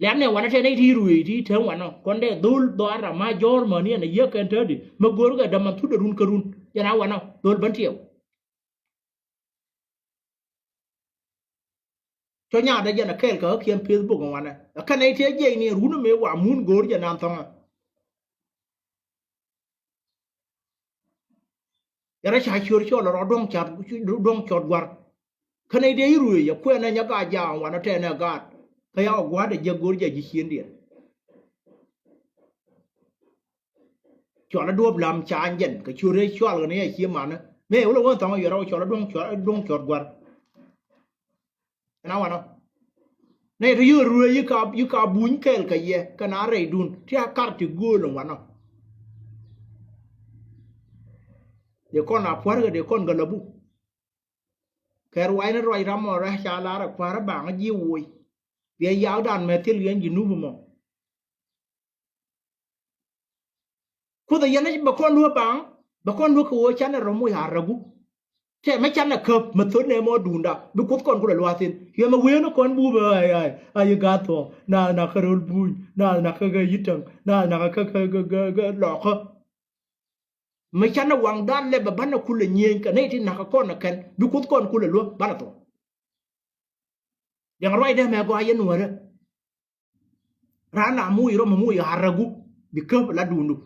Lɛ̈p nɛ wanɔ tɛn nɛy ti ruëëc ti te wanɔ kɔn dee dhol dhɔaar ram ma jɔ̱ɔ̱r mäni ɛn a yiëk kɛn te di mi go̱o̱r kɛ däman thut ɛ run kä run. Jɛn a wanɔ dhol ben tiɛw. Cɔ nyaatdä jɛn a kɛɛl kɛ ɣä kiɛn Facebook ɛ wanɛ ɛ kɛn nɛy ti a jiɛc ni run ɛ mëë wa mun go̱o̱r jɛ nan thɔ̱ŋä. Yɛn rɔ ca ciöör cɔl rɔ duɔ̱ŋ cat duɔ̱ŋ cɔt gua̱r. Kä nɛy dee i̱ ruëëc ɛ kuɛn ɛ nyɛ gaat jaam wanɔ tɛn ɛ gaat kä ya ɔ gua̱a̱r dee jiäk go̱o̱r jɛ ji̱ ciëndiɛn. Cɔal i̱ duɔ̱p la̱m ca nyɛn kɛ ciöt rɛy cɔal ɣän i̱ a cie manä mëë wulɛ wä thɔŋ i̱ yɔrɔ cɔal i̱ duɔ̱ŋ cɔt duɔ̱ŋ cɔt gua̱r. Ɛn a wanɔ nɛ yɛ te yio̱o̱ ruëë yi ka yi ka buny kɛɛl kɛ yɛ kɛn a rɛydun ti a kar ti gööl ɛn wanɔ. Dee kɔn a pua̱rkɛ dee kɔn gäläbu. Kɛ ruacni ruac ram mɔ rɛ̈c ca lar a kua̱r a baŋ ji̱ woc. Biɛ yakdan mɛ thil yɛn ji̱ nup mɔ. Kuoth ɛ yɛn bɛ kɔn luäk baŋ bɛ kɔn luäk kɛ ɣöö canɛ rɔm wi̱i̱ a räku. Tɛ mɛ canɛ käp mɛ thot nɛ mɔ duunda bi kuoth kɔn kulɛ lua̱thin yɛ mɛ ween kɔn buupɛ. Ay ay ay gath thɔ naath nak kä röl buuny naath nak kä kä yitäŋ naath nak kä kä kä kä lɔkä. Mɛ canɛ waŋdan lɛ bɛ banɛ kulɛ nyieny kɛ nɛy ti nak kä kɔn ɛ kɛn bi kuoth kɔn kulɛ luäk banɛ thɔ. Diɛŋ ruacdɛ mɛ gɔaa yɛn nuäärä. Raan a muc rɔ mɛ muc a räku bi käp la duundu.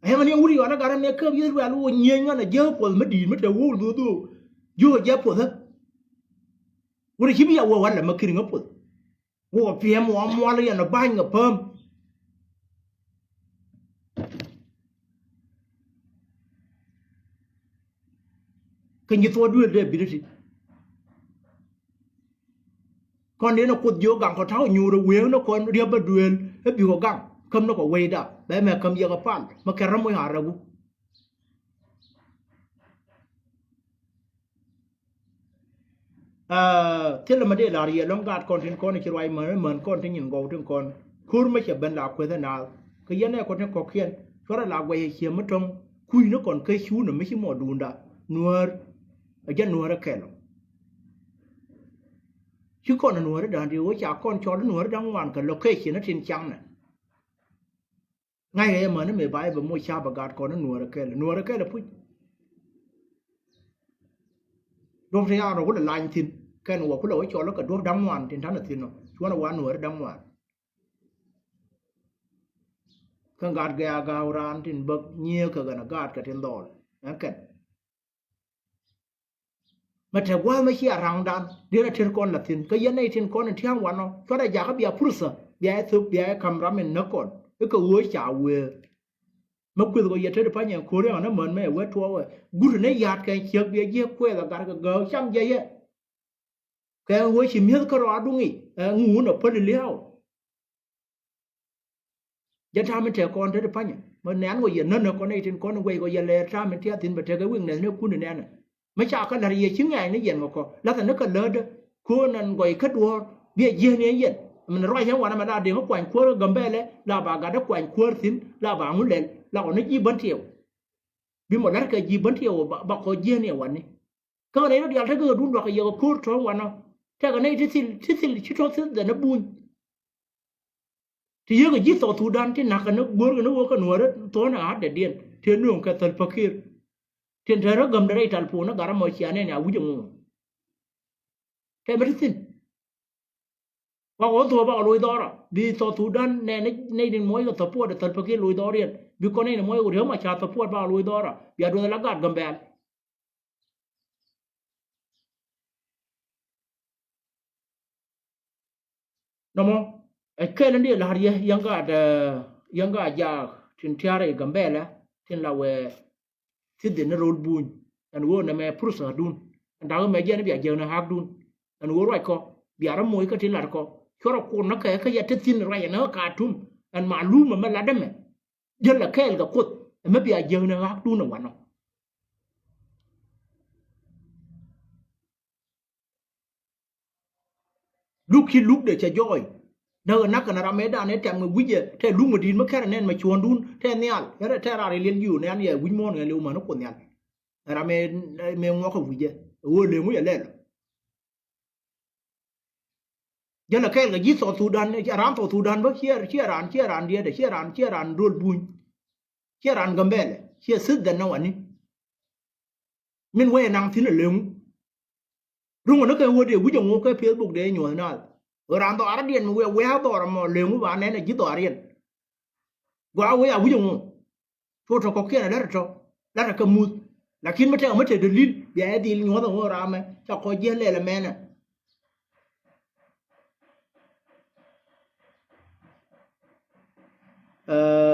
Ɛmɛ ni wuri yɔn a gat ɛmɛ käp yeth rual wä nyieny ŋän a jiäk puɔth mi di̱i̱t mi te wä wul dho̱o̱ dho̱o̱ jiöök a jiäk puɔth ɛ. Wuri ci bi a wä wä lɛ mɛ kiri ŋä puɔth. Wä piɛm wä mual yɛn a ba̱ny ŋä päm. Kä nyi thuɔ̱k duëël dee bit ti. Kɔn dee ni Kuoth jiök gaŋ kɔ ta̱w nyuur ɛ wëë ni kɔn riäp bä duëël ɛ bikɔ gaŋ. Käm ni kɔ wecda bɛ mɛ käm yɛ kɛ pal mɛ kɛr rä moc a rɛku. Thilɛ mɛ dee la̱r yɛ lɔ̱ŋ gaat kɔn tin kɔn ci ruac män män kɔn tin nyin gɔw tin kɔn. Ko̱r mɛ cɛ ben la kueth ɛ naath kɛ yɛn ɛ kɔn tin kɔ̱kiɛn cuarɛ la guɛc ɛ ciɛ mi tɔ̱ŋ. Kui̱ni kɔn kä cuunä mi ci mɔ duunda nuäär. Ɛ jɛ nuäär ɛ kɛl ɔ. Ci kɔn nuäärä da̱ŋ ti ɣöö ca kɔn cɔl nuäärä da̱ŋ ŋuan kɛ location tin cam nɛ. Ŋa̱ckɛ yɛ mäni mëë ba yɛ bɛ moc ca bɛ gat kɔn nuäärä kɛl nuäärä kɛl puc. Duɔ̱p ti ya̱a̱ rɔ kulɛ lany thi̱n kɛn wä kulɛ wä cɔl kɛ duɔ̱p da̱ŋ ŋuan tin ta̱nɛ thi̱n ɔ cuɔ̱n ɛ wa nuäärä da̱ŋ ŋuan. Kä gat gɛ a ga̱a̱k raan tin bäk nyiee kɛ ɣän a gat kɛ tin dhɔɔl ɛn kɛn. Mɛ te gua̱a̱th mɛ cia raŋdan diɛn a ter kɔn la thi̱n kä yɛn nɛy tin kɔn in tia̱a̱ŋ wanɔ cuarɛ jakä bia pursa bia ɛ thop bia ɛ ka̱m ram in näk kɔn. I̱ kɛ ɣöö ca wëë mɛ kueth kɔ yɛ tet pany ɛn ko̱ri ɣän ɛ män mɛ ɛ wee tuɔɔk ɛ guut in ɛ ya̱a̱t kɛ ciek bia jiɛ kuɛth a gat kɛ gääk cam jɛ yɛ. Kɛ ɣöö ci mi̱eth kärɔa duŋ i̱ ɛ ŋuun ɛ päl i̱ lia̱a̱w. Jɛ ta̱a̱ min tɛk kɔn te ti panyɛ mɛ nɛn ɣöö yɛ nänä kɔn nɛy tin kɔn guɛc kɔ yɛ lɛɛr ta̱a̱ min tiath thi̱n bɛ tekɛ wiknɛth ni kun nɛnɛ. Mɛ ca kä la̱r yɛ ci ŋɛɛc ni yɛn kɔ lathɛ ni kɛ lätdä ko̱o̱n ɛn gɔy kä duɔ̱ɔ̱r biɛ jiɛn yɛn yɛn. Min ruac yɛn wanɛ mɛ la deŋ kuany kuäär kä Gambɛlɛ la ba gatdä kuany kuäär thi̱n la ba ŋu lɛl la kɔ ni ji̱ bän tiɛw. Bi mɔ la̱rkɛ ji̱ bän tiɛw ba kɔ jiɛn yɛn wani. Kä nɛy rɔ diaal tekɛ ɣä duun luakä yɛ kɛ ko̱r tɔ̱ wanɔ. Tekɛ nɛy ti thil ti thil ci tɔ̱ thil dhɛn ɛ buny. Ti yek a ji̱ South Sudan ti na̱k kɛ ni guɔ̱r kɛ ni wä kä nuäärä thuɔ̱n a ha̱t dɛdiɛn ti nööŋ kɛ Salva Kiir. Tin te rä gäm dɛ rɛy talpon ni gat amɔ cia nɛn a wi̱c ɛŋu. Tɛmɛ ti thi̱n. Bakɔ wä thuɔ̱k bakɔ loc dhɔra bi South Sudan nɛn nɛy din muɔc kɛ support ɛ Salva Kiir loc dhɔriɛn bi kɔn nɛy ni muɔc kɛ riäm a ca support bakɔ loc dhɔra bia duɔth ala gat Gambɛl. Nɔmɔ ɛ kɛl in dee la̱r yɛ yɛn gaat yɛn gaat jaak tin tia̱a̱r rɛy Gambɛlɛ tin la wɛ thithi ni ro̱l buny. Ɛn ɣöö nɛmɛ pursa dun ɛn da̱k mɛ jiɛn bia jiäk ni hakdun. Ɛn ɣöö ruac kɔ bia rɔ moc kä tin lat kɔ cuɔrɔ kun ni kɛ kä yɛ te thi̱n ruac ɛn ɣä Katum ɛn malum ɛmɛ lat ɛmɛ. Jäl ɛ kɛɛl kɛ Kuoth ɛmɛ bia jiäk ni hakdun ɛ wanɔ. Luk ci luk de cɛ jɔɔy. Näk ɛ nak kɛn ram ëë dan ëë tɛm kɛ wi̱cɛ tɛ luk mɛ di̱i̱t mi kɛrɛ nɛn mɛ cuɔ̱ɔ̱ŋdun tɛ nhial. Tɛ raar ɛ liɛl jiö nɛn yɛ wi̱c muɔ̱ɔ̱n ɛ liw män ɛ Kuoth nhial. Ɛ ram ëë mëë ŋuɔ̱k kɛ wi̱cɛ ɛ ɣöö leŋ wi̱cɛ lɛl. Jälɛ kɛɛl kɛ ji̱ South Sudan, ɛ raan South Sudan bä, ciɛ, ciɛ raan, ciɛ raan diɛɛdɛ, ciɛ raan, ciɛ raan duel buny. Ciɛ raan Gambɛlɛ, ciɛ citizen ni wani. Min wee naŋ thi̱n ɛ leŋu. Ruŋ ni kɛ wä dee wi̱c ɛŋu kɛ Facebook dee nyuɔ̱th naath. Ɣöö raan dhɔaarä diɛn mi wee wee a dhɔaarä mɔ leŋu ba nɛn ɛ ji̱ dhɔaariɛn. Gɔaa wee a wi̱c ɛŋu. Cu tɔ kɔ̱kiɛn a lät tɔ lat a kɛ muth. Lakin mi tɛk mi te dee lil bia ɛ dhil nyuɔ̱th ɛŋu ramɛ ca kɔc jiɛn lɛl ɛmɛnɛ.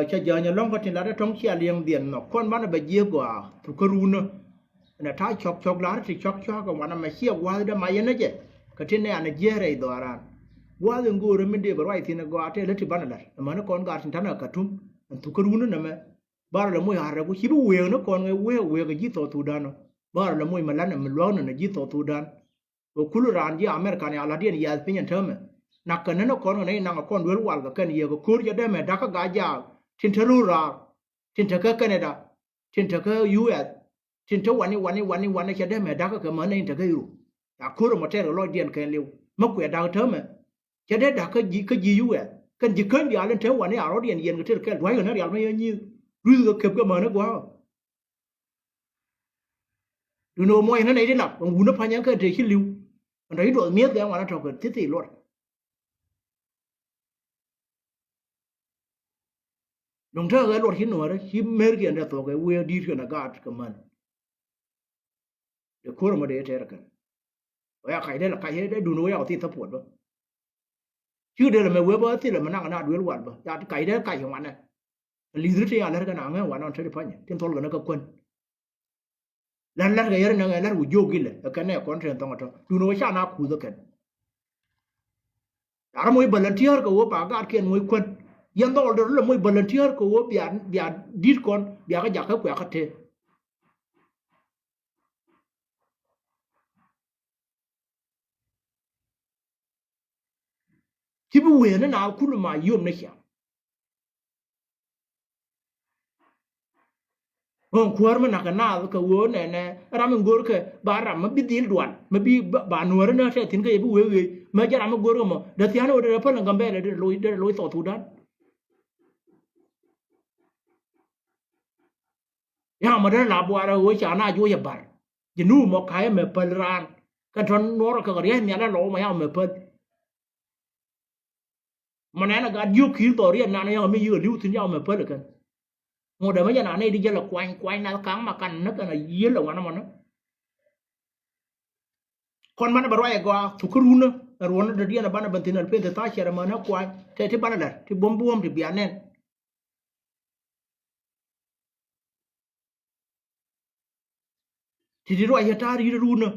Cä jäny ɛlɔ̱ŋ kä tin lat ɛ tɔ̱ŋ cia liɛŋ dhiɛn nhɔk kɔn banɛ bɛ jiɛ gɔaa thuk kä runä. Ɛn a ta̱a̱ cɔk cɔk la̱r ti cɔk cɔk ɛ wanɛ mɛ ciɛ gua̱a̱th dee mac ɛn ɛ jɛ. Kä tin nɛ an ɛ jiɛ rɛy dhɔaaran gua̱a̱th in go̱o̱rä min dee bɛ ruac thi̱n ɛ gɔaa tɛl ɛ ti banɛ la̱r ɛmɛni kɔn gar tin ta̱nɛ kä tum. Ɛn thuk kä runä nɛmɛ. Barɛ lɛ moc a rɛk ku ci bi week ni kɔn ŋɛ week week ɛ ji̱ South Sudan ɔ. Barɛ lɛ moc mɛ lanɛ mi luäk nɛ nɛ ji̱ South Sudan. Kɛ kul raan ji̱ America ni a la̱tdiɛn yiath piny ɛn täämɛ. Nak kɛ nän ɛ kɔn kɛ nɛy naŋ ɛ kɔn duel wal kɛ kɛn yɛ kɛ ko̱r jɛ dee mɛ da̱k kä Gaza. Tin te ro̱o̱l raar. Tin te kä Canada. Tin te kä U S. Tin te wani wani wani wani cɛ dee mɛ da̱k kä kɛ män in te kä Europe. Ya ko̱r ɛmɔ tɛɛr kɛ lɔcdiɛn kɛn liw. Mä kuɛ da̱k täämɛ. Cɛ dee da̱k kä ji̱ kä ji̱ U S. Kɛn ji̱ käny diaal in te wani a rɔ̱diɛn yɛn kɛ tëër kɛl dua̱ckɛ nä rial mä yɛ nyi̱i̱th. Ruth kɛ kep kɛ män ɛ gua̱a̱k. Duundɛ ɣöö muɔcnä nɛy ti lap ɛn wutnä pa̱ny ɛn kɛ te ci li̱w. Ɛn tɔ̱ ci duɔth mi̱eth kɛ ɛn wanɛ tɔ̱ kɛ thi̱thi̱ luɔt. Duŋ tekɛ luɔt ci nuäärä ci merkiɛn te thuɔ̱k kɛ wëë di̱i̱t kɛn ɛ gaat kɛ män. Dee ko̱r ɛmɔ dee tɛɛr kɛn. Ɣöö ya kac dee lɛ kac dee duundɛ ɣöö ya kɛ thil thapuɔt bä. Cikɛ dee lɛ mɛ wee bä thilɛ mɛ naŋ na duel wal bä ya kac dee kac kɛ wanɛ. Li̱thri ti ya lɛr kɛn aŋɛ wanɛ ɔn te ti pa̱nyɛ tin thɔl kɛn kä kuän. Lɛr lɛr kɛ yɛr nɛ ɣɛ lɛr wu jiök gilɛ ɛ kɛn nɛ kɔn te thɔŋ ɛ tɔ duundɛ ɣöö ca na kuth ɛ kɛn. Ara moc volunteer kɛ ɣöö ba gaatkiɛn moc kuän. Yɛn dhɔl dee rɔ lɛ moc volunteer kɛ ɣöö bia, bia di̱t kɔn, bia kä jakä kuɛ kä te. Ci bi wëë ni na kul ma yom ni ciaŋ. Ɣän kuäär mi nakä naath kɛ ɣöö nɛnɛ ram in görkɛ ba ram mi bi dhil dual mi bi ba, ba nuääri ni tɛ thi̱n kä yɛ bi wee ɣeec mi jɛ ram mi görkɛ mɔ dee thia̱a̱n ɣöö dee rɛ päl in Gambɛlɛ dee rɛ loc, dee rɛ loc South Sudan. Ya̱a̱ mɔ dee la buarɛ ɣöö ca na juɔc ɛ bar. Ji̱ nu mɔ ka̱a̱c ɛmɛ päl raan. Kɛn tɔ̱ nuɔrɔ kɛ ria̱c nhial ɛ lɔw mɔ ya̱a̱ mɛ päl. Mɔ nɛn ɛ gat diök ki̱i̱r dhɔriɛn nan ya̱a̱ mi yiëë li̱w thi̱n ya̱a̱ mɛ päl ɛ kɛn. Ŋot ɛmɛ jɛ nan nɛy di jɛ lɛ kuany kuany nath ka̱ŋ ma kan näk kɛn a yiël ɛ wan ɛmɔni. Kɔn manɛ bɛ ruac ɛ gɔaa thuk kä runä ɛ ruɔ̱n dɔ̱diɛn ɛ banɛ ben thi̱n ɛl pen thi̱n tha̱a̱ ciɛr ɛmɛn ɛ kuany tɛ ti banɛ lɛr ti buɔ̱m buɔ̱m ti bia nɛn. Ti ti ruac yɛ ta̱a̱ ri̱t runä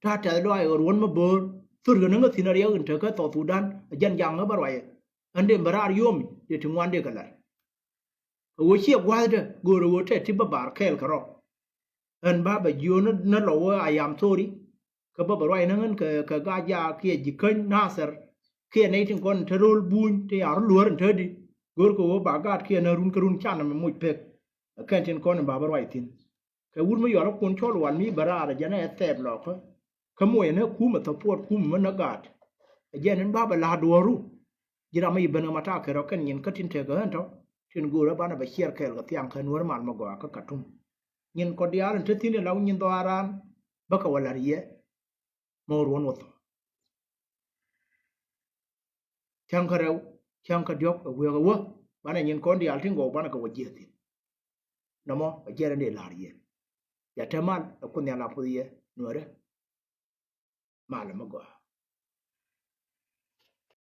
ta̱a̱ tɛth luac ɣä ruɔ̱n mä bo̱o̱r thur ɣä ni ŋä thi̱n a riɛk in tekä South Sudan a jɛn jaŋ ɣä bä ruac ɛ. Ɣän dee bä raar yomi dee ti ŋuan dee kɛ la̱r. Kɛ ɣöö ciɛ gua̱thdä göörä ɣöö tɛt ti bä bar kɛɛl kɛ rɔ. Ɣän ba bɛ jiöönä ni lɔ wä a yam thori. Kä bä bɛ ruac ni ɣän kɛ, kɛ Gajaak kiɛ Jikäny Nathɛr kiɛ nɛy tin kɔn in te ro̱l buny ti ya̱r luäär in te di. Görkɛ ɣöö ba gaat kiɛ ni run kä run canɛ mɛ muc pek. Ɛ kɛn tin kɔn in ba bä ruac thi̱n. Kɛ wut mi yɔal ɛ kun cɔl wal mi bɛ raar ɛ jɛn ɛ thɛɛp lɔkä. Kä moc ɛn ɛ kumɛ thɔpuɔt kumɛ mi nä gaat. Ɛ jɛn in ba bɛ la̱r duɔ̱ɔ̱ru. Ji̱ ram mi yi ben ɛ ma ta̱a̱ kɛ rɔ kɛn nyin kä tin tekɛ ɣän tɔ tin go̱o̱rä banɛ bɛ ciɛɛr kɛɛl kɛ thiaŋ kɛ nuäär mal mi gɔaa kä Katum. Nyin kɔ diaal in te thi̱n in la wä nyin dhɔaaran bä kɛ wä la̱r yɛ. Mɔ ruɔ̱n wä thɔ. Cäŋ kä rɛw cäŋ kä diɔ̱k ɛ wëë kɛ wä banɛ nyin kɔn diaal tin gɔw banɛ kɛ wä jiɛth thi̱n. Nɔmɔ ɛ jiɛth in dee la̱r yɛ. Ya te mal ɛ kun nhial a puth yɛ nuäärä. Mal mi gɔaa